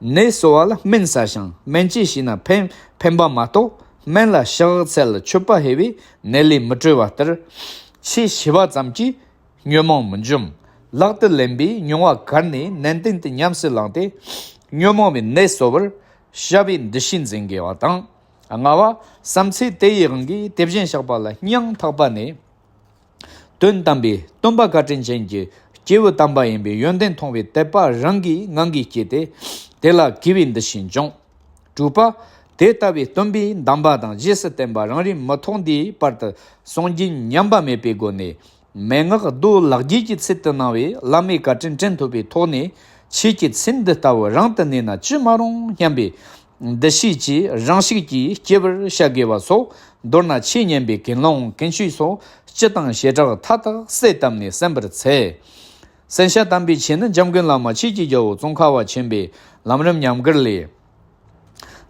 ནད་གསོ་བ་ལ་སྨན་ཟ་ཞིང་སྨན་བཅོས་བྱས་ན་ཕན་ཕན་པ་མ་གཏོགས། སྨན་ལ་ཕྱག་འཚལ་མཆོད་པ་ཕུལ་བས་ནད་ལས་མི་གྲོལ་བ་ལྟར། ཆོས་ཞི་བ་ཙམ་གྱིས་ཉོན་མོངས་མི་འཇོམས། ལག་ཏུ་ལེན་པའི་མྱོང་བ་གར་ནས་ནན་ཏན་དུ་ཉམས་སུ་བླངས་ཏེ། ཉོན་མོངས་པའི་ནད་གསོ་བར་བྱ་བའི་འདུ་ཤེས་འཛིན་དགོས་པ་དང་། ལྔ་བ། བསམ་ཚུལ་དེ་ཡི་དབང་གིས་དེ་བཞིན་གཤེགས་པ་ལ་སྙིང་ཐག་པ་ནས། དོན་དམ་པའི་སྟོན་པ་བཀའ་དྲིན་ཅན་གྱི་སྐྱེས་བུ་དམ་པ་ཡིན་པའི་ཡོན་ཏན་མཐོང་བའི་དད་པ་རང་གིས་ངང་གིས་སྐྱེས་ཏེ། དེ་ལ་གུས་པའི་འདུ་ཤེས་འབྱུང་། དྲུག་པ། དེ་ལྟ་བུའི་སྟོན་པའི་གདམས་པ་དང་རྗེས་སུ་བསྟན་པ་རང་རེས་མི་ཐོག་འདིའི་བར་དུ་གསུང་རྒྱུན་ཉམས་པ་མེད་པའི་སྒོ་ནས། མན་ངག་རྡོ་ལག་བརྒྱད་ཀྱི་ཚུལ་དུ་སྣང་བས། བླ་མའི་བཀའ་དྲིན་དྲན་ཐོབ་པའི་ཐོག་ནས། ཁྱེད་ཀྱི་ཚེ་འདི་ལྟ་བུ་རིང་དུ་གནས་ན་ཅི་མ་རུང་སྙམ་པའི་འདུ་ཤེས་ཀྱིས། རང་ཤུགས་ཀྱིས་སྐྱེ་བར་བྱ་དགོས་པ་སོགས། མདོར་ན་ཆོས་ཉན་པའི་ཀུན་སློང་ཀུན་སྤྱོད་སོགས། སྤྱི་དང་བྱེ་བྲག་མཐའ་དག་གསལ་བཏབ་ནས་གསན་པར་འཚལ། གསན་བྱ་དམ་པའི་ཆོས་ནི། འཇམ་མགོན་བླ་མ་ཆོས་ཀྱི་རྒྱལ་པོ་ཙོང་ཁ་པ་ཆེན་པོའི་ལམ་རིམ་ཉམས་མགུར་ལས།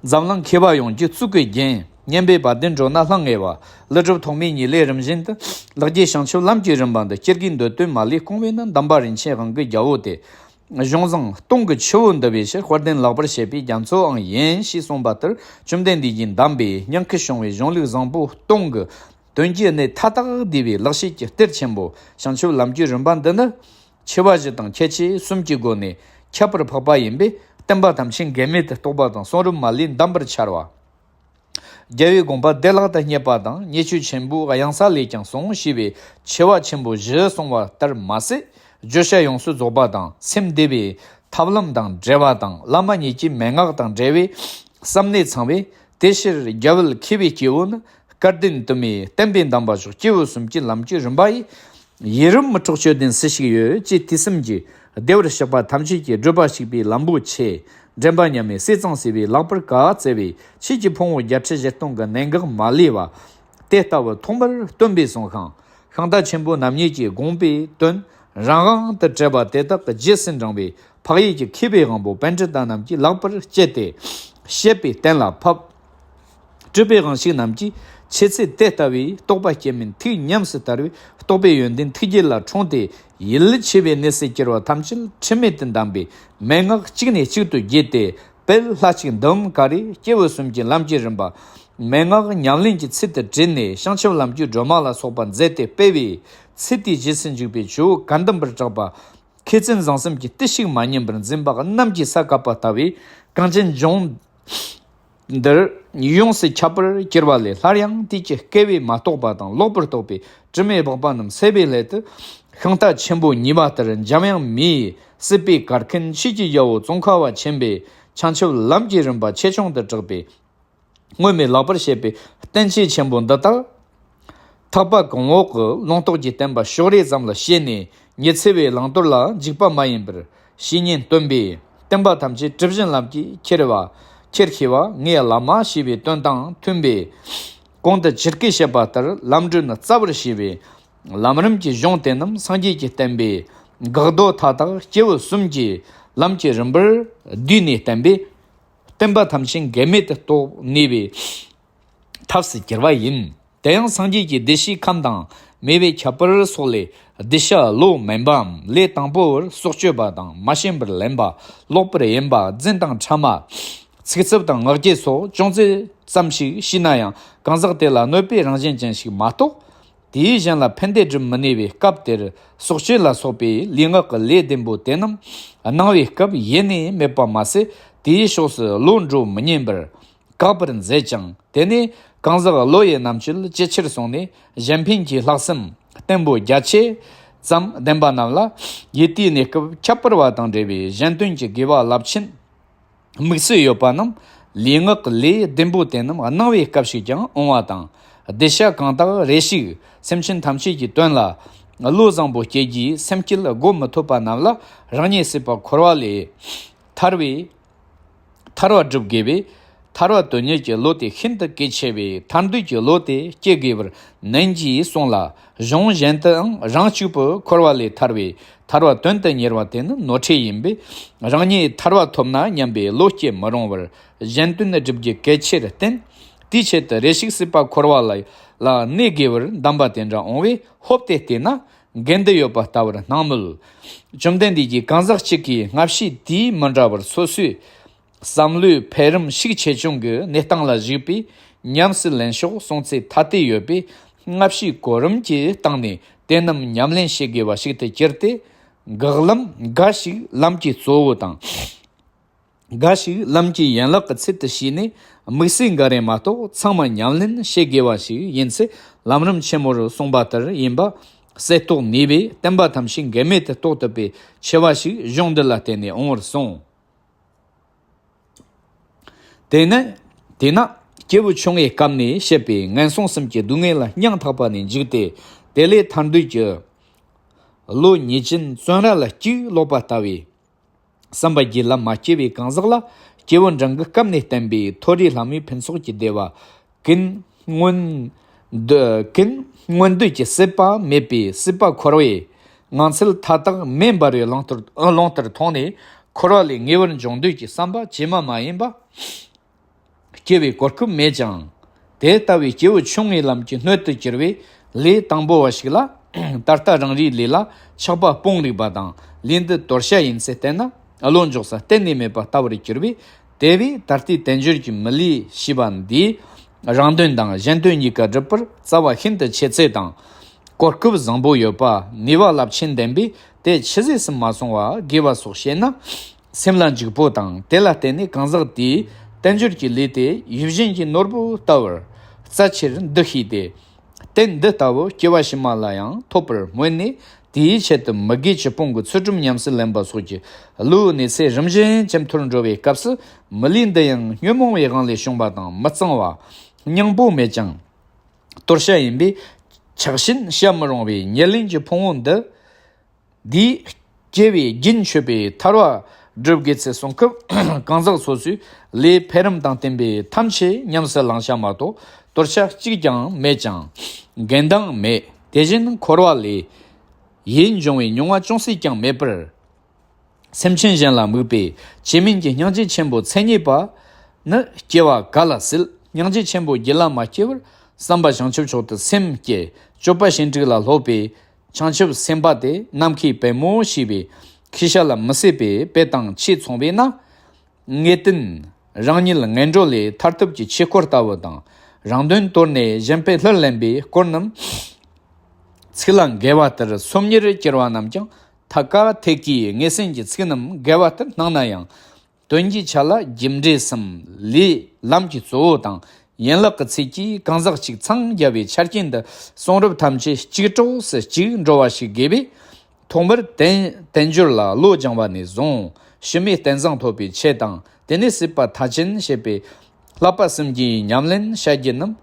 འཛམ་གླིང་མཁས་པ་ཡོངས་ཀྱི་གཙུག་གི་རྒྱན། སྙན་པའི་བ་དན་སྒྲོགས་ན་ལྷང་ངེ་བ། ཀླུ་སྒྲུབ་ཐོགས་མེད་ཉིད་ལས་རིམ་བཞིན་དུ། ལེགས་བརྒྱུད་བྱང་ཆུབ་ལམ་གྱི་རིམ་པ་འདི། སྐྱེ་རྒུའི་འདོད་དོན་མ་ལུས་སྐོང་བས་ནི། འདམ་པ་རིན་ཆེན་དབང་གི་རྒྱལ་པོ་སྟེ། གཞུང་བཟང་སྟོང་གི་ཆུ་བོ་འདུ་བའི་ཕྱིར། དཔལ་ལྡན་ལེགས་པར་བཤད་པའི་རྒྱ་མཚོའང་ཡིན། ཞེས་གསུངས་པ་ལྟར། བཅོམ་ལྡན་འདས་ཀྱིས་གདམས་པའི་སྙན་ཁུ་བྱུང་བའི་གཞུང་ལུགས་བཟང་པོ་སྟོང་གི་དོན་གྱི་གནད་མཐའ་དག་བསྡུས་པའི་ལེགས་བཤད་ཀྱི་གཏེར་ཆེན་པོ་བྱང་ཆུབ་ལམ་གྱི་རིམ་པ་འདི་ནི། ཆེ་བ་བཞི་དང་ཁྱད་ཆོས་གསུམ་གྱི་སྒོ་ནས་ཁྱད་པར་འཕགས་པ་ཡིན་པས། བསྟན་པ་ཐམས་ཅད་འགལ་མེད་དུ་རྟོགས་པ་དང་། གསུང་རབ་མ་ལུས་འདམ་པར་འཆར་བ། རྒྱལ་བའི་དགོངས་པ་བདེ་བླག་ཏུ་རྙེད་པ་དང་། ཉེས་སྤྱོད་ཆེན་པོའི་གཡང་ས་ལས་ཀྱང་སྲུང་ཞེས་པའི་ཆེ་བ་ཆེན་པོ་བཞི་གསུངས་པ་ལྟར་མ་ཟད། བརྗོད་བྱ་ཡོངས་སུ་རྫོགས་པ་དང་། སེམས་བདེ་བའི་ཐབས་ལམ་དང་འབྲེལ་བ་དང་། བླ་མ་ཉིད་ཀྱི་མན་ངག་དང་འབྲེལ་བའི་བསམ་གནས་ཚང་བས། དེ་ཕྱིར་རྒྱལ་བུ་མཁས་པའི་སྐྱེས་བུ་ནི། སྐལ་ལྡན་དུ་མས་བསྟན་པའི་འདམ་པ་ཞོག་སྐྱེས་བུ་གསུམ་གྱི་ལམ་གྱི་རིམ་པ་ཡི། ཡི་རུ་མི་འཕྲོག་མཆོད་རྟེན་སུ་ཞིག་ཡོད། ཅེས་དུས་གསུམ་གྱི་བདེ་བར་གཤེགས་པ་ཐམས་ཅད་ཀྱི་བགྲོད་པ་གཅིག་པའི་ལམ་པོ་ཆེ། འདྲེན་པ་མཉམ་མེད་ཟས་གཙང་སྲས་པོས་ལེགས་པར་བཀའ་སྩལ་བའི། ཆོས་ཀྱི་ཕུང་པོ་བརྒྱད་ཁྲི་བཞི་སྟོང་གི་གནད་འགག་མ་ལུས་པ། དེ་ལྟ་བུ་ཐོག་མར་སྟོན་པའི་གསུང་ཤིང་། ཤིང་རྟ་ཆེན་པོ་རྣམ་གཉིས་ཀྱི་དགོངས་པའི་དོན་རང་དབང་དུ་བྲལ་བ་དེ་དག་གི་རྗེས་སུ་འབྲང་བའི་འཕགས་ཡུལ་གྱི་མཁས་པའི་དབང་པོ་པཎྜི་ཏ་རྣམས་ཀྱིས་ལེགས་པར་དཔྱད་དེ་བཤད་པས་གཏན་ལ་ཕབ། སྤྲུལ་པའི་དབང་ཕྱུག་རྣམས་ཀྱིས་ཆེ་ཚད་དེ་ལྟ་བུའི་རྟོགས་པ་སྐྱེ་མིན་ཐུགས་ཉམས་སུ་དར་བའི་རྟོགས་པའི་ཡོན་ཏན་ཐུགས་རྒྱུད་ལ་འཁྲུངས་ཏེ། ཡིད་ཆེས་པའི་གནས་སུ་གྱུར་པ་ཐམས་ཅད་འཁྲུལ་མེད་དུ་བསྡམས་པའི་མན་ངག་གཅིག་ནས་གཅིག་ཏུ་བརྒྱུད་དེ་སྤེལ། ལྷ་གཅིག་འདོམ་ཀ་རེ་སྐྱེས་བུ་གསུམ་གྱི་ལམ་གྱི་རིམ་པ་མན་ངག་ཉམས་ལེན་གྱི་ཚུལ་དུ་དྲིལ་ནས། བྱང་ཆུབ་ལམ་གྱི་སྒྲོན་མ་ལ་སོགས་པ་མཛད་དེ་སྤེལ་བའི་ཚུལ་དེའི་རྗེས་སུ་འཇུག་པའི་ཇོ་བོ་བཀའ་གདམས་པར་གྲགས་པ། མཁས་བཙུན་བཟང་གསུམ་གྱི་བརྟུལ་ཞུགས་མ་ཉམས་པར་འཛིན་པ་གནམ་གྱི་ས་བཀབ་པ་ལྟ་བུའི་གངས་ཅན་ལྗོངས་འདིར་ཡོངས་སུ་ཁྱབ་པར་གྱུར་པ་ལས། སླར་ཡང་དུས་ཀྱི་བསྐལ་པས་མ་རྟོགས་པ་དང་། ལོག་པར་རྟོག་པའི་དྲི་མས་སྦགས་པ་རྣམས་སེལ་བའི་སླད་དུ། ཤིང་རྟ་ཆེན་པོ་ཉེས་པ་ལྟར་འཇམ་དབྱངས་མིའི་སྲིད་པའི་གར་མཁན་ཆོས་ཀྱི་རྒྱལ་པོ་ཙོང་ཁ་པ་ཆེན་པོས་བྱང་ཆུབ་ལམ་གྱི་རིམ་པ་ཆེ་ཆུང་དུ་གྲགས་པའི་སྔོན་མེད་ལེགས་པར་བཤད་པའི་བསྟན་བཅོས་ཆེན་པོ་འདི་དག། ཐེག་པ་གོང་འོག་གི་ལུང་རྟོགས་ཀྱི་བསྟན་པ་ཕྱོགས་རིས་ཙམ་ལ་ཕྱེ་ནས། ཉི་ཚེ་བའི་བླང་དོར་ལ་འཇིགས་པ་མ་ཡིན་པར་བཤེས་གཉེན་སྟོན་པས། བསྟན་པ་ཐམས་ཅད་གྲུ་བཞིན་ལམ་གྱིས་ཁྱེར་བ། ཁྱེར་ཤེས་པ་ངའི་བླ་མ་ཞེས་པའི་དོན་དང་མཐུན་པས། གོང་དུ་ཇི་སྐད་བཤད་པ་ལྟར་ལམ་སྒྲོན་རྩ་བར་བྱས་པའི་ལམ་རིམ་གྱི་གཞུང་དེ་རྣམས་སངས་རྒྱས་ཀྱི་བསྟན་པའི་འགག་རྡོ་མཐའ་དག་སྐྱེས་བུ་གསུམ་གྱི་ལམ་གྱི་རིམ་པར་བསྡུས་ནས་བསྟན་པས། བསྟན་པ་ཐམས་ཅད་འགལ་མེད་དུ་རྟོགས་ནུས་པའི་ཐབས་སུ་གྱུར་པ་ཡིན། དེ་ཡང་སངས་རྒྱས་ཀྱི་བདེ་གཤེགས་ཁམས་དང་མོས་པའི་ཁྱད་པར་སོགས་ལས། གདུལ་བྱ་བློ་དམན་པའམ་ལས་དང་པོ་བར་སྲོག་གཅོད་པ་དང་། མ་བྱིན་པར་ལེན་པ། ལོག་པར་གཡེམ་པ། རྫུན་དང་ཕྲ་མ། ཚིག་རྩུབ་དང་ངག་འཁྱལ་སོགས་ཅུང་ཟད་ཙམ་ཞིག་བྱས་ན་ཡང་། གང་ཟག་དེ་ལ་གནོད་པའི་རང་བཞིན་ཅན་ཞིག་མ་གཏོགས། དེས་གཞན་ལ་ཕན་བདེ་སྒྲུབ་མི་ནུས་པའི་སྐབས་དེར། སྲོག་གཅོད་ལ་སོགས་པའི་ལུས་ངག་གི་ལས་བདེན་པོ་དེ་རྣམས་གནང་བའི་སྐབས་ཡེ་ནས་མེད་པ་མ་ཟད། དེའི་ཕྱོགས་སུ་བློ་འགྲོ་མི་ཉན་པར་དགག་པར་མཛད་ཅིང་། དེ་ནས་གང་ཟག་བློ་ཡི་རྣམ་དཔྱོད་ཇེ་ཆེར་སོང་ནས། གཞན་ཕན་གྱི་ལྷག་བསམ་བརྟན་པོ་རྒྱ་ཆེ་ཙམ་ལྡན་པ་རྣམས་ལ། ཡུལ་དེའི་གནས་སྐབས་ཁྱད་པར་བ་དང་འབྲེལ་བའི་གཞན་དོན་གྱི་དགེ་བ་རླབས་ཆེན་དམིགས་སུ་ཡོད་པ་རྣམས། ལུས་ངག་གི་ལས་བདེན་པོ་དེ་རྣམས་གནང་བའི་སྐབས་ཤིག་ཀྱང་འོང་བ་དང་། གདུལ་བྱ་གང་དག་རེ་ཞིག་སེམས་ཅན་ཐམས་ཅད་ཀྱི་དོན་ལ་བློ་བཟང་པོ་སྐྱེ་རྒྱུའི་སེམས་བསྐྱེད་སྒོམ་མི་ཐུབ་པ་རྣམས་ལ། རང་ཉིད་སྲིད་པ་འཁོར་བ་ལས་ཐར་བའི་ཐར་བ་སྒྲུབ་དགོས་པས། ཐར་བ་དོན་གཉེར་གྱི་བློ་དེ་ཤིན་ཏུ་གལ་ཆེ་བས། ཐར་འདོད་ཀྱི་བློ་དེ་སྐྱེ་དགོས་པར་ནན་གྱིས་གསུངས་ལ། གཞུང་གཞན་དུའང་རང་གཅིག་པུ་འཁོར་བ་ལས་ཐར་བའི་ཐར་བ་དོན་དུ་གཉེར་བ་དེ་ནི་ནོར་འཁྲུལ་ཡིན་པས། རང་ཉིད་ཐར་བ་ཐོབ་ན་སྙམ་པའི་བློ་སྐྱེ་མི་རུང་བར། གཞན་དོན་སྒྲུབ་རྒྱུ་གལ་ཆེར་བསྟན། དེའི་ཆེད་དུ་རེ་ཞིག་སྲིད་པ་འཁོར་བ་ལ་ལ་གནས་དགོས་པར་གདམས་པ་དེ་འདྲ་འོང་བས། ཧོབ་སྟེ་བལྟས་ན་འགལ་འདུ་ཡོད་པ་ལྟ་བུར་སྣང་མོད། བཅོམ་ལྡན་འདས་ཀྱིས་གང་ཟག་གཅིག་གིས་སྔ་ཕྱི་དུས་མི་འདྲ་བར་སོ་སོའི་བསམ་བློའི་འཕེལ་རིམ་ཤུགས་ཆེ་ཆུང་གི་གནས་སྟངས་ལ་གཞིགས་པའི་ཉམས་སུ་ལེན་ཕྱོགས་གསུང་ཚད་ཐ་དད་ཡོད་པས། སྔ་ཕྱིའི་གོ་རིམ་གྱི་སྟེང་ནས་དེ་རྣམས་ཉམས་ལེན་བྱེད་དགོས་པ་ཞིག་ཏུ་གྱུར་ཏེ། འགག་ལམ་འགའ་ཞིག་ལམ་གྱི་གཙོ་བོ་དང་། འགའ་ཞིག་ལམ་གྱི་ཡན་ལག་གི་ཚུལ་དུ་བྱས་ནས། དམིགས་བསལ་འགའ་རེ་མ་གཏོགས་ཚང་མ་ཉམས་ལེན་བྱེད་དགོས་པ་ཞིག་ཡིན་ཚེ། ལམ་རིམ་ཆེན་མོར་གསུངས་པ་ལྟར་ཡིན་པ་གསལ་རྟོགས་ནུས་པས། བསྟན་པ་ཐམས་ཅད་འགལ་མེད་དུ་རྟོགས་ཐུབ་པའི་ཆེ་བ་ཞིག་གཞུང་འདི་ལ་བརྟེན་ནས་འོང་བར་གསུངས། དེས་ན། དེས་ན་སྐྱེས་བུ་ཆུང་ངུའི་སྐབས་ནས་བཤད་པའི་ངན་སོང་གསུམ་གྱི་སྡུག་བསྔལ་ལ་སྙིང་ཐག་པ་ནས་འཇིགས་ཏེ། དེ་ལས་ཐར་འདོད་ཀྱི་ ལོ་ཉེས་ཅན་བཙོན་ར་ལ་གཅིག་ལོག་པ་ལྟ་བུའི། བསམ་པ་རྒྱུད་ལ་མ་སྐྱེས་པའི་གང་ཟག་ལ། སྐྱེས་བུ་འབྲིང་གི་སྐབས་ནས་བསྟན་པའི་མཐོ་རིས་ལྷ་མོའི་ཕུན་ཚོགས་ཀྱི་བདེ་བ། ཀུན་སྔོན་འདོད་ཀུན་སྔོན་འདོད་ཀྱི་སྲེད་པ་མེད་པའི་སྲིད་པ་འཁོར་བའི་ངང་ཚུལ་མཐའ་དག་མེ་འབར་བའི་རླུང་ལྟར་རླུང་ལྟར་མཐོང་ནས། འཁོར་བ་ལས་ངེས་པར་འབྱུང་འདོད་ཀྱི་བསམ་པ་ཇི་མ་མ་ཡིན་པ། སྐྱེ་བའི་གོ་སྐབས་མེད་ཀྱང་། དེ་ལྟ་བུའི་སྐྱེ་བོ་ཆུང་ངུའི་ལམ་གྱི་སྣོད་དུ་གྱུར་པའི་ལས་དང་པོ་བ་ཞིག་ལ། ད་ལྟ་རང་རེའི་ལས་ལ་ཆགས་པ་སྤོང་རིགས་པ་དང་། ལས་འདི་དོར་བྱ་ཡིན་ཚེ་བལྟས་ན། བློ་འཇོག་ས་གཏན་ནས་མེད་པ་ལྟ་བུར་གྱུར་པས། དེ་བས་ད་ལྟའི་དལ་འབྱོར་གྱི་མི་ལུས་ཞེས་པ་འདིས། རང་དོན་དང་གཞན་དོན་གཉིས་ཀ་སྒྲུབ་པར་རྩ་བ་ཤིན་ཏུ་ཆེ་ཚད་དང་། གོ་སྐབས་བཟང་པོ་ཡོད་པ། ནུས་པ་རླབས་ཆེན་ལྡན་པས། དེ་ཆུད་ཟོས་སུ་མ་སོང་བ་དགོས་པ་སོགས་བཤད་ན། སེམས་ལ་འཇུག་པོ་དང་། དེ་ལ་བརྟེན་ནས་གང་ཟག་དེས་དལ་འབྱོར་གྱི་ལས་དེ་ཡིད་བཞིན་གྱི་ནོར་བུ་ལྟ་བུར་རྩ་ཆེར་འདུ་ཤེས་ཏེ། རྟེན་འདི་ལྟ་བུ་སྐྱེ་བ་ཕྱི་མ་ལ་ཡང་ཐོབ་པར་སྨོན་ནས། དེའི་ཆེད་དུ་མི་དགེ་བཅུ་སྤོང་གི་ཚུལ་ཁྲིམས་ཉམས་སུ་ལེན་པ་སོགས་ཀྱི་བློའི་གནས་ཚད་རིམ་བཞིན་ཇེ་མཐོར་འགྲོ་བའི་སྐབས་སུ། མི་ལུས་འདི་ཡང་ཉོན་མོངས་པའི་དབང་ལས་བྱུང་བ་དང་མི་གཙང་བ། སྙིང་པོ་མེད་ཅིང་དོར་བྱ་ཡིན་པས། ཆགས་ཞེན་བྱ་མི་རུང་བའི་ཉེར་ལེན་གྱི་ཕུང་པོ་འདི། འདིས་སྐྱེ་བའི་རྒྱུན་ཆད་པའི་ཐར་བ་སྒྲུབ་དགོས་ཚུལ་གསུང་སྐབས། གང་ཟག་སོ་སོའི་ལས་འཕེལ་རིམ་དང་བསྟུན་པའི་ཐམས་ཅད་ཉམས་སུ་བླང་བྱ་མ་གཏོགས་དོར་བྱ་གཅིག་ཀྱང་མེད་ཅིང་འགལ་ཟླའང་མེད། དེ་བཞིན་འཁོར་བ་ལས་ཡིད་འབྱུང་བའི་མྱོང་བ་ཅུང་ཟད་ཀྱང་མེད་པར། སེམས་ཅན་གཞན་ལ་དམིགས་པའི་སྐྱེ་དམན་གྱི་སྙིང་རྗེ་ཆེན་པོ་མཚན་ཉིད་པ་ནི་སྐྱེ་བ་ག་ལ་སྲིད། སྙིང་རྗེ་ཆེན་པོ་རྒྱུད་ལ་མ་སྐྱེས་པར་བསམ་པ་བྱང་ཆུབ་མཆོག་ཏུ་སེམས་བསྐྱེད། སྤྱོད་པ་ཞེན་དྲུག་ལ་སློབ་པའི་བྱང་ཆུབ་སེམས་དཔའ་དེ་ནམ་མཁའི་པད་མོ་ཞེས་པའི་ཤེས་བྱ་ལ་མི་སྲིད་པའི་དཔེ་དང་ཆེས་མཚུངས་པས་ན། ངེས་དོན་རང་ཉིད་ངན་འགྲོ་ལས་ཐར་ཐབས་ཀྱི་ཆོས་སྐོར་ལྟ་བུ་དང་། རང་དོན་དོར་ནས་གཞན་ཕན་སླུར་ལེན་པའི་སྐོར་རྣམས་ཚིག་ལ་འགལ་བ་ལྟར་སོམ་ཉིར་གྱུར་པ་རྣམས་ཀྱང་ཐད་ཀ་ཐད་ཀའི་ངེས་ཟིན་གྱི་ཚིག་རྣམས་འགལ་བ་ལྟར་སྣང་ན་ཡང་། དོན་གྱི་ཆ་ལ་རྒྱུ་འབྲས་གསུམ་ལས་ལམ་གྱི་གཙོ་བོ་དང་ཡན་ལག་གི་ཚིག་གིས་གང་ཟག་གཅིག་འཚང་རྒྱ་བའི་ཆ་རྐྱེན་འདི་གསུང་རབ་ཐམས་ཅད་གཅིག་གྲོགས་སུ་གཅིག་འགྲོ་བ་ཞིག་དགོས་པས། ཐོག་མར་དལ་དལ་འབྱོར་ལ་བློ་སྦྱང་བ་ནས་བཟུང་ཕྱི་མའི་རྟེན་བཟང་ཐོབ་པའི་ཆེད་དང་། དེ་ནས་སྲིད་པ་མཐའ་ཅན་བྱེད་པའི་བསླབ་པ་གསུམ་གྱི་ཉམས་ལེན་བྱ་རྒྱུ་རྣམས་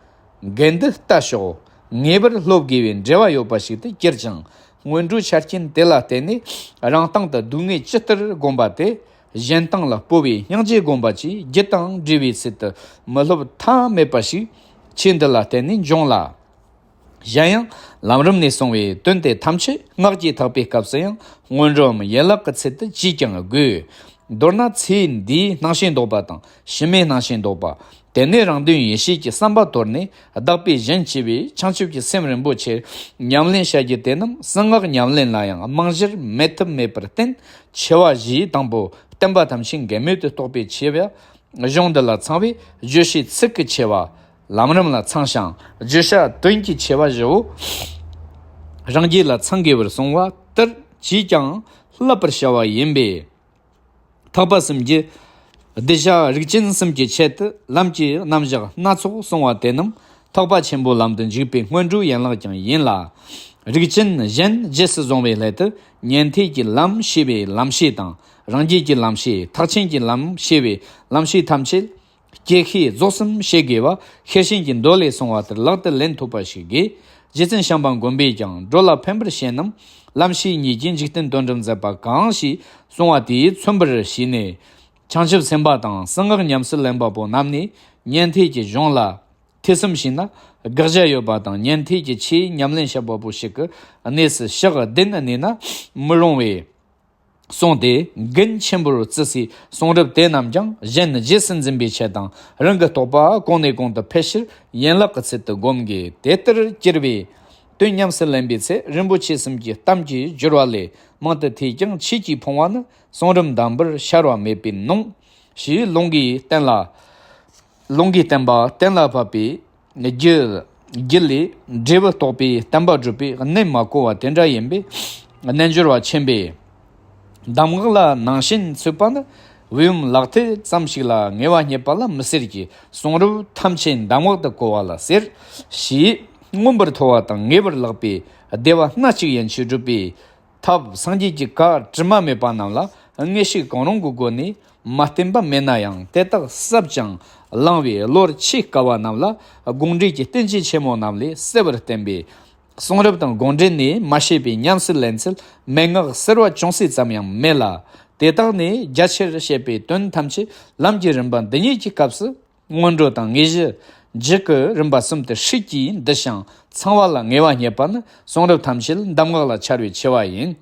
འགལ་འདུ་ལྟ་ཞོག་ངེས་པར་སློབ་དགོས་པའི་འབྲེལ་བ་ཡོད་པ་ཞིག་ཏུ་གྱུར་ཅིང་། སྔོན་འགྲོའི་ཆ་རྐྱེན་དེ་ལ་བརྟེན་ནས་རང་སྟེང་དུ་སྡུག་བསྔལ་ཇི་ལྟར་བསྒོམ་པ་དེ། གཞན་སྟེང་ལ་སྤོ་བའི་སྙིང་རྗེ་བསྒོམ་པ་བཅས་རྒྱུ་དང་འབྲས་བུའི་ཚུལ་དུ་མི་སློབ་ཐབས་མེད་པ་ཞིག་ཆོས་འདི་ལ་བརྟེན་ནས་འབྱུང་ལ། གཞན་ཡང་ལམ་རིམ་ནས་གསུངས་པའི་དོན་དེ་ཐམས་ཅད་སྔགས་ཀྱིས་བརྟག་པའི་སྐབས་སུ་ཡང་སྔོན་འགྲོའམ་ཡན་ལག་གི་ཚུལ་དུ་ཅིས་ཀྱང་དགོས། མདོར་ན་ཚེ་འདིའི་སྣང་ཤས་འདོགས་པ་དང་ཕྱི་མའི་སྣང་ཤས་འདོགས་པ། དེ་ནས་རང་དོན་ཡིད་བྱེད་ཀྱི་བསམ་པ་དོར་ནས་བདག་པས་གཞན་གཅེས་པའི་བྱང་ཆུབ་ཀྱི་སེམས་རིན་པོ་ཆེར་ཉམས་ལེན་བྱ་རྒྱུ་དེ་རྣམས་གསང་སྔགས་ཉམས་ལེན་ལ་ཡང་རྨང་གཞིར་མེད་ཐབས་མེད་པར་བརྟེན། ཆེ་བ་བཞིའི་དང་པོ་བསྟན་པ་ཐམས་ཅད་འགལ་མེད་དུ་རྟོགས་པའི་ཆེ་བ། གཞུང་འདི་ལ་ཚང་བའི་བརྗོད་བྱའི་ཚིག་གི་ཆེ་བ། ལམ་རིམ་ལ་ཚང་ཞིང་བརྗོད་བྱ་དོན་གྱི་ཆེ་བ་བཞི་བོ། རང་རྒྱུད་ལ་ཚང་དགོས་པར་གསུངས་པ་ལྟར་ཅིས་ཀྱང་བསླབ་པར་བྱ་བ་ཡིན་པས། ཐེག་པ་གསུམ་གྱི་གདུལ་བྱ་རིགས་ཅན་གསུམ་གྱི་ཆེད་དུ་ལམ་གྱི་རྣམ་གཞག་སྣ་ཚོགས་གསུངས་པ་དེ་རྣམས་ཐེག་པ་ཆེན་པོའི་ལམ་དུ་འཇུག་པའི་སྔོན་འགྲོའི་ཡན་ལག་ཀྱང་ཡིན་ལ། རིགས་ཅན་གཞན་རྗེས་སུ་བཟུང་བའི་སླད་དུ་ཉན་ཐོས་ཀྱི་ལམ་ཞེས་པའི་ལམ་ཤེས་དང་། རང་རྒྱུད་ཀྱི་ལམ་ཤེས། ཐེག་ཆེན་གྱི་ལམ་ཞེས་པའི་ལམ་ཤེས་ཐམས་ཅད་ཀྱི་ཤེས་རྫོགས་སུ་བྱེད་དགོས་པ་ཤེར་ཕྱིན་གྱི་མདོ་ལས་གསུངས་པ་ལྟར་ལག་ཏུ་ལེན་ཐུབ་པ་ཞིག་དགོས། རྗེ་བཙུན་བྱམས་པ་མགོན་པོས་ཀྱང་འགྲོ་ལ་ཕན་པར་བྱེད་རྣམས་ལམ་ཤེས་ཉིད་ཀྱིས་འཇིག་རྟེན་དོན་འགྲུབ་མཛད་པ་གང་ཞེས་གསུངས་པ་དེས་མཚོན་པར་བྱས་ནས། བྱང་ཆུབ་སེམས་དཔའ་དང་གསང་སྔགས་ཉམས་སུ་ལེན་པ་པོ་རྣམས་ནི་ཉན་ཐོས་ཀྱི་གཞུང་ལ་ཐོས་བསམ་བྱས་ན་དགག་བྱ་ཡོད་པ་དང་། ཉན་ཐོས་ཀྱི་ཆོས་ཉམས་ལེན་བྱེད་པ་པོ་ཞིག་གི་གནས་སུ་ཞག་བདུན་གནས་ན་མི་རུང་བས། གསུངས་ཏེ་འགན་ཆེན་པོར་བརྩི་སའི་གསུང་རབ་དེ་རྣམས་ཀྱང་གཞན་རྗེས་སུ་འཛིན་པའི་ཆེད་དང་། རང་གི་རྟོགས་པ་གོང་ནས་གོང་དུ་འཕེལ་ཕྱིར་ཡན་ལག་གི་ཚུལ་དུ་སྒོམ་དགོས། དེ་ལྟར་གྱུར་པའི་དོན་ཉམས་སུ་ལེན་པའི་ཚེ། རིན་པོ་ཆེ་གསུམ་གྱི་གཏམ་གྱི་སྦྱོར་བ་ལས་མང་དུ་ཐོས་ཀྱང་ཆོས་ཀྱི་ཕུང་བ་ནི་གསུང་རབ་འདམ་པར་ཤར་བ་མེད་པས་ནོངས་ཞེས་ལུང་གིས་བསྟན་ལ། ལུང་གིས་བསྟན་པ་གཏན་ལ་ཕབ་པའི་རྒྱུ། རྒྱུ་ལས་འབྲས་བུ་རྟོགས་པའི་བསྟན་པ་སྒྲུབ་པའི་གནད་མ་གོ་བ་དེ་འདྲ་ཡིན་པས། རྣལ་འབྱོར་བ་ཆེན་པོས་གདམས་ངག་ལ་ནང་བྱན་ཚུད་པ་ནི་བུ་ཡུམ་ལག་མཐིལ་ཙམ་ཞིག་ལ་ངལ་བ་རྙེད་པ་ལ་མི་ཟེར་གྱི། གསུང་རབ་ཐམས་ཅད་གདམས་ངག་ཏུ་གོ་བ་ལ་ཟེར། ཞེས་མངོན་པར་མཐོ་བ་དང་ངེས་པར་ལེགས་པའི་བདེ་བ་སྣ་གཅིག་ཡན་ཆད་སྒྲུབ་པའི་ཐབས་སངས་རྒྱས་ཀྱི་བཀའ་དྲི་མ་མེད་པ་རྣམས་ལ་དངོས་ཤུགས་གང་རུང་གི་སྒོ་ནས་མ་བསྟན་པ་མེད་ན་ཡང་དེ་དག་ཟབ་ཅིང་བླང་བའི་བློར་ཆེས་དཀའ་བ་རྣམས་ལ་དགོངས་འགྲེལ་གྱི་བསྟན་བཅོས་ཆེན་མོ་རྣམས་ལས་གསལ་བར་བསྟན་པས། གསུང་རབ་དང་དགོངས་འགྲེལ་ནས་མ་བཤད་པའི་ཉམས་སུ་ལེན་ཚུལ་མན་ངག་གསལ་བ་ཅུང་ཟད་ཙམ་ཡང་མེད་ལ། དེ་དག་ནས་རྒྱ་ཆེར་བཤད་པའི་དོན་ཐམས་ཅད་ལམ་གྱི་རིམ་པ་འདི་ཉིད་ཀྱི་སྐབས་སུ་སྔོན་འགྲོ་དང་དངོས་གཞི་རྒྱུད་ཀྱི་རིམ་པ་གསུམ་དུ་ཧྲིལ་གྱིས་འདུ་ཞིང་ཚང་བ་ལ་ངེས་པ་རྙེད་པ་ནི་གསུང་རབ་ཐམས་ཅད་གདམས་ངག་ལ་འཆར་བའི་ཆེ་བ་ཡིན།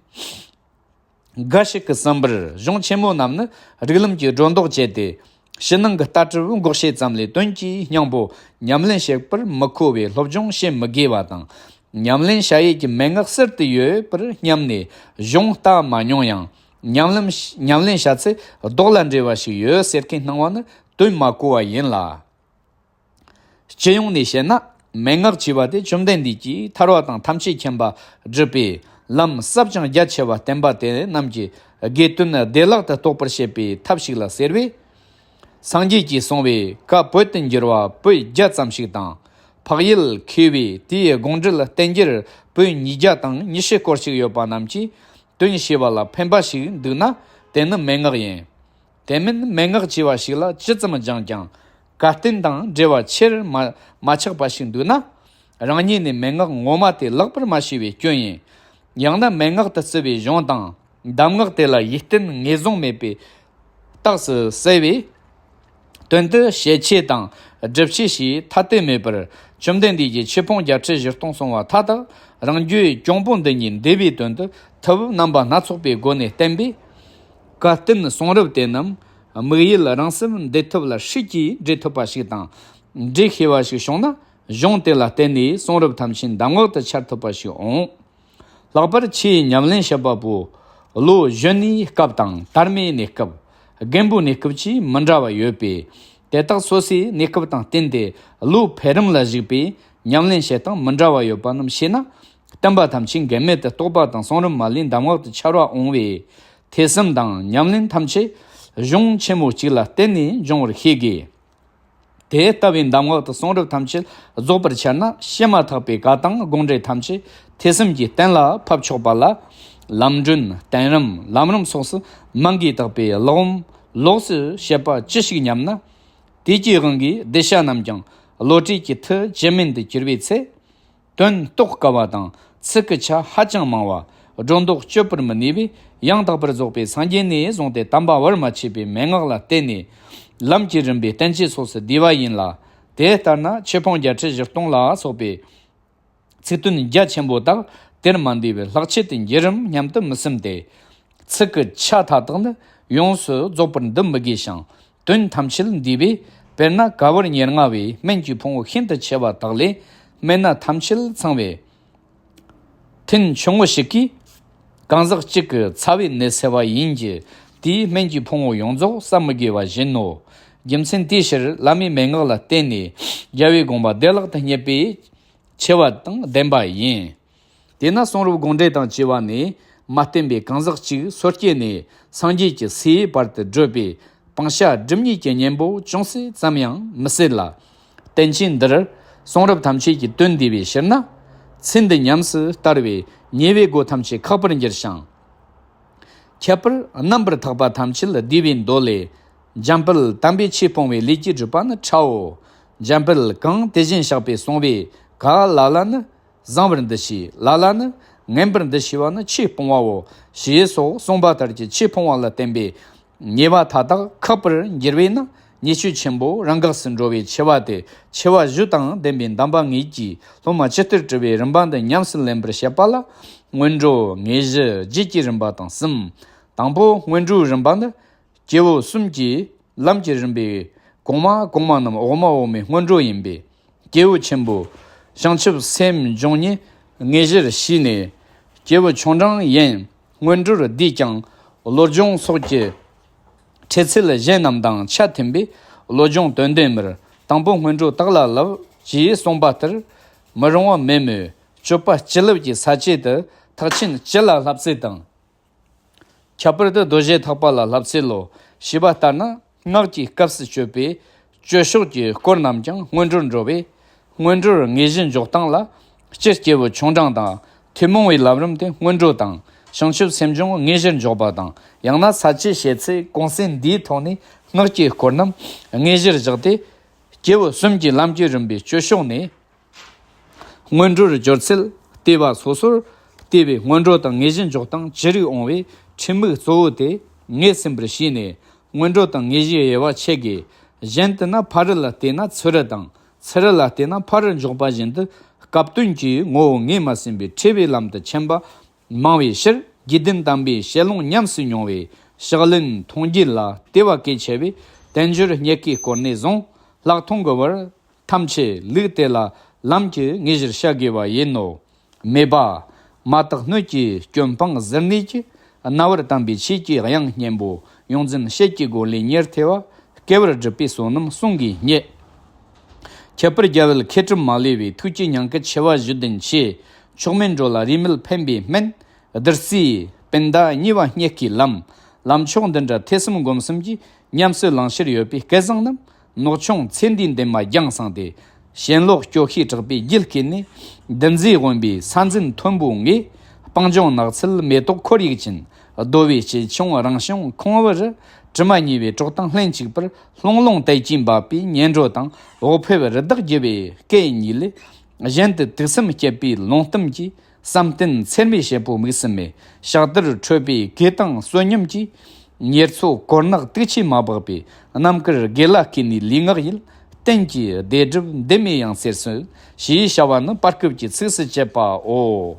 འགའ་ཞིག་གི་བསམ་པར་གཞུང་ཆེན་མོ་རྣམས་ནི་རིགས་ལམ་གྱི་སྒྲོ་འདོགས་བཅད་དེ། ཕྱི་ནང་གི་ལྟ་གྲུབ་འགོག་བྱེད་ཙམ་ལས་དོན་གྱི་སྙིང་པོ་ཉམས་ལེན་བྱེད་པར་མི་མཁོ་བས་སློབ་སྦྱོང་བྱེད་མི་དགོས་པ་དང་། ཉམས་ལེན་བྱ་ཡུལ་གྱི་མན་ངག་གསར་དུ་ཡོད་པར་སྙམ་ནས་གཞུང་ལྟ་མ་མྱོང་ཡང་། ཉམས་ལེན་ཉམས་ལེན་བྱ་ཚེ་ལྡོག་ལ་འབྲེལ་བ་ཞིག་ཡོད་ཟེར་མཁན་སྣང་བ་ནི་དོན་མ་གོ་བ་ཡིན་ལ། སྤྱི་ཡོངས་ནས་བཤད་ན། མན་ངག་ཅེས་པ་དེ་བཅོམ་ལྡན་འདས་ཀྱིས་ཐར་བ་དང་ཐམས་ཅད་མཁྱེན་པ་སྒྲུབ་པའི་ལམ་ཟབ་ཅིང་རྒྱ་ཆེ་བ་བསྟན་པ་དེ་རྣམས་ཀྱི་དགེ་དོན་བདེ་བླག་ཏུ་རྟོགས་པར་བྱེད་པའི་ཐབས་ཤིག་ལ་ཟེར་བས། སངས་རྒྱས་ཀྱིས་གསུངས་པའི་བཀའ་བོད་དུ་འགྱུར་བ་པོད་བརྒྱ་ཙམ་ཞིག་དང་། འཕགས་ཡུལ་མཁས་པས་དེའི་དགོངས་འགྲེལ་བསྟན་འགྱུར་པོད་ཉིས་བརྒྱ་དང་ཉི་ཤུ་སྐོར་ཞིག་ཡོད་པ་རྣམས་ཀྱིས་དོན་བྱེད་པ་ལ་ཕན་པ་ཞིག་འདུག་ན་དེ་ནི་མན་ངག་ཡིན། དེ་མིན་མན་ངག་ཅེས་པ་ཞིག་ལ་ཇི་ཙམ་སྦྱངས་ཀྱང་ཀ་རྟེན་དང་འབྲེལ་བ་ཆེར་མ་མ་ཆགས་པ་ཞིག་འདུག་ན། རང་ཉིད་ནས་མན་ངག་ངོ་མ་དེ་ལེགས་པར་མ་ཤེས་པའི་སྐྱོན་ཡིན། ཡང་ན་མན་ངག་ཏུ་བརྩི་བའི་གཞུང་དང་གདམས་ངག་དེ་ལ་ཡིད་བརྟན་ངེས་བཟུང་མེད་པའི་རྟགས་སུ་གསལ་བས། དོན་དུ་བཤད་བྱེད་དང་སྒྲུབ་བྱེད་ཞེས་ཐ་དད་མེད་པར་བཅོམ་ལྡན་འདས་ཀྱིས་ཆོས་ཕུང་བརྒྱད་ཁྲི་བཞི་སྟོང་གསུངས་པ་མཐའ་དག་རང་རྒྱུད་གྱང་པོ་འདི་ཉིད་བདེ་བའི་དོན་དུ་ཐབས་རྣམ་པ་སྣ་ཚོགས་པའི་སྒོ་ནས་བསྟན་པས། བཀའ་བསྟན་གསུང་རབ་དེ་རྣམས་དམིགས་ཡུལ་རང་སེམས་འདུལ་ཐབས་ལ་ཧྲིལ་གྱིས་འབྲེལ་ཐུབ་པ་ཞིག་དང་། འབྲེལ་ཤེས་པ་ཞིག་བྱུང་ན་གཞུང་དེ་ལ་བརྟེན་ནས་གསུང་རབ་ཐམས་ཅད་གདམས་ངག་ཏུ་འཆར་ཐུབ་པ་ཞིག་འོང་། ལྷག་པར་ཆེས་ཉམས་ལེན་བྱེད་པ་པོ་ལོ་གཞོན་ནུའི་སྐབས་དང་དར་མའི་གནས་སྐབས། རྒན་པོའི་གནས་སྐབས་ཀྱིས་མི་འདྲ་བ་ཡོད་པས། དེ་དག་སོ་སོའི་གནས་སྐབས་དང་བསྟུན་ཏེ་ལོའི་འཕེལ་རིམ་ལ་གཞིགས་པའི་ཉམས་ལེན་བྱེད་སྟངས་མི་འདྲ་བ་ཡོད་པ་རྣམས་ཤེས་ན། བསྟན་པ་ཐམས་ཅད་འགལ་མེད་དུ་རྟོགས་པ་དང་གསུང་རབ་མ་ལུས་གདམས་ངག་ཏུ་འཆར་བ་འོང་བས། ཐོས་བསམ་དང་ཉམས་ལེན་ཐམས་ཅད་གཞུང་ཆེན་མོ་གཅིག་ལ་བརྟེན་ནས་འབྱུང་བར་ཤེས་དགོས། དེ་ལྟ་བུའི་གདམས་ངག་ཏུ་གསུང་རབ་ཐམས་ཅད་རྫོགས་པར་འཆར་ན་བཤད་མ་ཐག་པའི་བཀའ་དང་དགོངས་འགྲེལ་ཐམས་ཅད་ཐོས་བསམ་གྱིས་གཏན་ལ་ཕབ་ཆོག་པ་ལ། ལམ་སྒྲོན་བསྟན་རིམ་ལམ་རིམ་སོགས་སུ་མ་འགལ་དག་པའི་ཀློག་འོང་ལོགས་སུ་བཤད་པ་ཅི་ཞིག་སྙམ་ན། དུས་ཀྱི་དབང་གིས་གདུལ་བྱ་རྣམས་ཀྱང་བློ་གྲོས་ཀྱི་མཐུ་ཇི་སྨིན་དུ་གྱུར་པའི་ཚེ། དོན་རྟོགས་དཀའ་བ་དང་ཚིག་གི་ཆ་ཧ་ཅང་མང་བ། སྒྲོ་འདོགས་གཅོད་པར་མི་ནུས་པས་ཡང་དག་པར་རྫོགས་པའི་སངས་རྒྱས་ནས་བཟུང་སྟེ་དམ་པ་བར་མ་ཆད་པའི་མན་ངག་ལ་བརྟེན་ནས། ལམ་གྱི་རིམ་པའི་བསྟན་བཅོས་སོགས་སུ་བསྡུས་པ་ཡིན་ལ། དེ་ལྟར་ན་ཆོས་ཕུང་བརྒྱད་ཁྲི་བཞི་སྟོང་ལ་སོགས་པའི་ཚིག་དོན་རྒྱ་ཆེན་པོ་དག་དེར་མ་འདུས་པའི་ལྷག་ཆད་དུ་འགྱུར་རིམ་སྙམ་དུ་མི་སེམས་ཏེ། ཚིག་གི་ཆ་མཐའ་དག་ནི་ཡོངས་སུ་རྫོགས་པར་འདུ་མི་དགོས་ཤིང་། དོན་ཐམས་ཅད་འདུས་པས། དཔེར་ན་ག་བུར་ཉེར་ལྔ་བའི་སྨན་གྱི་ཕུང་པོ་ཤིན་ཏུ་ཆེ་བ་དག་ལས་སྨན་སྣ་ཐམས་ཅད་ཚང་བའི་ཐུན་ཆུང་ངུ་ཞིག་གིས་གང་ཟག་གཅིག་གི་ཚ་བའི་ནད་སེལ་བ་ཡིན་གྱི། དེའི་སྨན་གྱི་ཕུང་པོ་ཡོངས་རྫོགས་བསམ་མི་དགོས་པ་བཞིན་ནོ། རྒྱུ་མཚན་དེའི་ཕྱིར་བླ་མའི་མན་ངག་ལ་བརྟེན་ནས་རྒྱལ་བའི་དགོངས་པ་བདེ་བླག་ཏུ་རྙེད་པའི་ཆེ་བ་དང་ལྡན་པ་ཡིན། དེས་ན་གསུང་རབ་དགོངས་འགྲེལ་དང་བཅས་པ་ནས་མ་བསྟན་པའི་གང་ཟག་གཅིག་སོ་སྐྱེ་ནས་སངས་རྒྱས་ཀྱི་སའི་བར་དུ་བགྲོད་པའི་སྤང་བྱ་སྒྲིབ་གཉིས་ཀྱི་གཉེན་པོ་ཅུང་ཟད་ཙམ་ཡང་མི་སྲིད་ལ། བསྟན་བཅོས་འདིར་གསུང་རབ་ཐམས་ཅད་ཀྱི་དོན་འདུས་པའི་ཕྱིར་ན། ཚེ་འདི་ཉམས་སུ་བསྟར་བའི་ཉེ་བའི་སྒོ་ཐམས་ཅད་ཁག་པར་འགྱུར་ཞིང་། ཁྱད་པར་རྣམ་པར་ཐག་པ་ཐམས་ཅད་བསྡུས་པའི་མདོ་ལས། འཇམ་དཔལ་དམ་པའི་ཆོས་སྤོང་བའི་ལས་ཀྱི་སྒྲུབ་པ་ནི་ཕྲའོ། འཇམ་དཔལ་གང་དེ་བཞིན་གཤེགས་པས་གསུངས་པའི་བཀའ་ལ་ལ་ནི་བཟང་བར་འདུ་ཤེས། ལ་ལ་ནི་ངན་པར་འདུ་ཤེས་པ་ནི་ཆོས་སྤོང་བའོ། ཞེས་སོགས་གསུངས་པ་ལྟར་གྱི་ཆོས་སྤོང་བ་ལ་བརྟེན་པའི་ཉེས་པ་མཐའ་དག་ཁག་པར་འགྱུར་བས་ན། ཉེས་སྤྱོད་ཆེན་པོ་རང་འགགས་སུ་འགྲོ་བའི་ཆེ་བ་སྟེ། ཆེ་བ་བཞི་དང་ལྡན་པའི་གདམས་པ་ངེད་ཀྱིས་སློབ་མ་ཇི་ལྟར་བཀྲི་བའི་རིམ་པ་འདི་ཉམས་སུ་ལེན་པར་བྱེད་པ་ལ། སྔོན་འགྲོ་དངོས་གཞི་རྒྱུད་ཀྱི་རིམ་པ་དང་གསུམ། དང་པོ་སྔོན་འགྲོའི་རིམ་པ་ནི། སྐྱེས་བུ་གསུམ་གྱི་ལམ་གྱི་རིམ་པའི་གོང་མ་གོང་མ་རྣམས་འོག་མ་འོག་མའི་སྔོན་འགྲོ་ཡིན་པས། སྐྱེས་བུ་ཆེན་པོ་བྱང་ཆུབ་སེམས་སྦྱོང་ཉིད་དངོས་གཞིར་བྱས་ནས། སྐྱེས་བུ་ཆུང་འབྲིང་ཡན་སྔོན་འགྲོར་བསྡུས་ཀྱང་། བློ་སྦྱོང་སོགས་ཀྱི་འཕྲད་ཚུལ་གཞན་རྣམས་དང་ཆ་མཐུན་པས། བློ་སྦྱོང་དོན་ལྡན་མར་དང་པོ་སྔོན་འགྲོ་དག་ལ་བསླབ་ཅེས་གསུངས་པ་ལྟར་མི་རུང་བ་མེད་མོད། སྤྱོད་པ་སྤྱི་བསླབ་ཀྱི་ས་བཅད་དུ་ཐེག་ཆེན་སྤྱི་ལ་བསླབ་ཚུལ་དང་། ཁྱད་པར་དུ་རྡོ་རྗེ་ཐེག་པ་ལ་བསླབ་ཚུལ་ལོ། ཞེས་པ་ལྟར་ན་སྔགས་ཀྱི་སྐབས་སུ་སྤྱོད་པའི་སྤྱོད་ཕྱོགས་ཀྱི་སྐོར་རྣམས་ཀྱང་སྔོན་འགྲོར་འགྲོ་བས། སྔོན་འགྲོར་དངོས་གཞི་འཇོག་སྟངས་ལ། སྤྱིར་སྐྱེས་བུ་ཆུང་འབྲིང་དང་ཐུན་མོང་བའི་ལམ་རིམ་དེ་སྔོན་འགྲོ་དང་བྱང་ཆུབ་སེམས་སྦྱོང་དངོས་གཞིར་འཇོག་པ་དང་། ཡང་ན་ས་བཅད་བཤད་ཚུལ་གུང་གསེང་འདིའི་ཐོག་ནས་སྔགས་ཀྱི་སྐོར་རྣམས་དངོས་གཞིར་བཞག་སྟེ། སྐྱེས་བུ་གསུམ་གྱི་ལམ་གྱི་རིམ་པའི་སྤྱོད་ཕྱོགས་ནས། སྔོན་འགྲོར་སྦྱོར་ཚུལ། ལྟེ་བ་སོ་སོར་ལྟེ་བའི་སྔོན་འགྲོ་དང་དངོས་གཞི་འཇོག་སྟངས་ཅི་རིགས་འོང་བའི་ཁྲིད་དམིགས་གཙོ་བོ་དེ་ངེས་ཟིན་པར་བྱས་ནས། སྔོན་འགྲོ་དང་དངོས་གཞིའི་དབྱེ་བ་ཕྱེ་དགོས། གཞན་དུ་ན་ཕ་རོལ་ལ་བལྟས་ན་ཚུ་རོལ་དང་། ཚུ་རོལ་ལ་བལྟས་ན་ཕ་རོལ་འཇོག་པ་བཞིན་དུ། སྐབས་དོན་གྱི་ངོ་བོ་ངོས་མ་ཟིན་པའི་འཁྲུལ་བའི་ལམ་དུ་ཕྱིན་པ་མང་བའི་ཕྱིར། དགེ་ལྡན་དམ་པའི་བཤད་ལུང་ཉམས་སུ་མྱོང་བའི་ཕྱག་ལེན་མཐོང་རྒྱུད་ལ་ལྟེ་བ་གལ་ཆེ་བས། དལ་འབྱོར་རྙེད་དཀའི་སྐོར་ནས་བཟུང་ལྷག་མཐོང་གི་བར། ཐམས་ཅད་ལུགས་དེ་ལ་ལམ་གྱི་དངོས་གཞིར་བྱ་དགོས་པ་ཡིན་ནོ། སྨྲས་པ། མ་དག་སྣོད་ཀྱི་སྐྱོན་སྤངས་གཟིར་གནས་ཀྱི། རྣ་བར་དམ་པའི་ཆོས་ཀྱི་དབྱངས་སྙན་པོ། ཡོངས་འཛིན་བཤད་ཀྱི་སྒོ་ལས་ཉེར་ཐེ་བ། སྐལ་བར་སྒྲུབ་པའི་བསོད་ནམས་གསུང་གིས་རྙེད། ཁྱད་པར་རྒྱལ་བའི་མཁས་གྲུབ་མ་ལུས་པའི། ཐུགས་ཀྱི་ཉིང་ཁུ་ཆེ་བ་བཞི་ལྡན་ཆེ། མཆོག་དམན་འགྲོ་ལ་རེས་མེད་ཕན་པའི་སྨན། བདུད་རྩིའི་སྤུན་ཟླ་གཉིས་པ་རྙེད་དཀའི་ལམ། ལམ་མཆོག་འདི་འདྲ་ཐོས་བསམ་སྒོམ་གསུམ་གྱིས་ཉམས་སུ་བླང་ཕྱིར་ཡོད་པའི་སྐལ་བཟང་རྣམས། ནོར་ཆུང་ཚེ་འདིའི་འདུན་མ་རྒྱང་སངས་ཏེ། ཞེན་ལོག་སྐྱོ་ཤས་དྲག་པའི་རྒྱུད་བསྐྱེད་ནས། འདུ་འཛིའི་དབེན་པའི་ས་འཛིན་མཐོན་པོའི་ངོས། སྤང་ལྗོངས་ནགས་ཚལ་མེ་ཏོག་ཁོར་ཡུག་ཅན། རྡོ་བའི་སྐྱིད་ཆུང་རང་བྱུང་ཁང་བུ་རུ། གྲིབ་མ་ཉེ་བའི་གྲོགས་དང་ལྷན་ཅིག་པར། ལྷུང་ལྷུང་དལ་གྱིས་འབབ་པའི་ཉལ་འགྲོ་དང་། འོ་ཕེབས་རི་དྭགས་རྒྱུ་བའི་སྐད་གཉིས་ལས། གཞན་དུ་དུག་གསུམ་བསྐྱེད་པའི་ལུང་གཏམ་གྱིས། བསམ་གཏན་ཚེར་མའི་བྱེད་པོ་དམིགས་སུ་མེད། ཕྱག་དར་ཁྲོད་པའི་གོས་དང་བསོད་སྙོམས་ཀྱིས། ཉེར་འཚོ་གོར་ནག་དུག་ཆས་མ་སྦགས་པའི། རྣམ་དཀར་དགེ་ལ་བསྐུལ་ནས་ལུས་ངག་ཡིད། གཏན་གྱི་བདེ་སྒྲུབ་འདི་མེད་ཡང་ཟེར་སྲོལ། ཞེས་བྱ་བ་ནི་པར་སྐབས་ཀྱི་ཚིགས་སུ་བཅད་པའོ།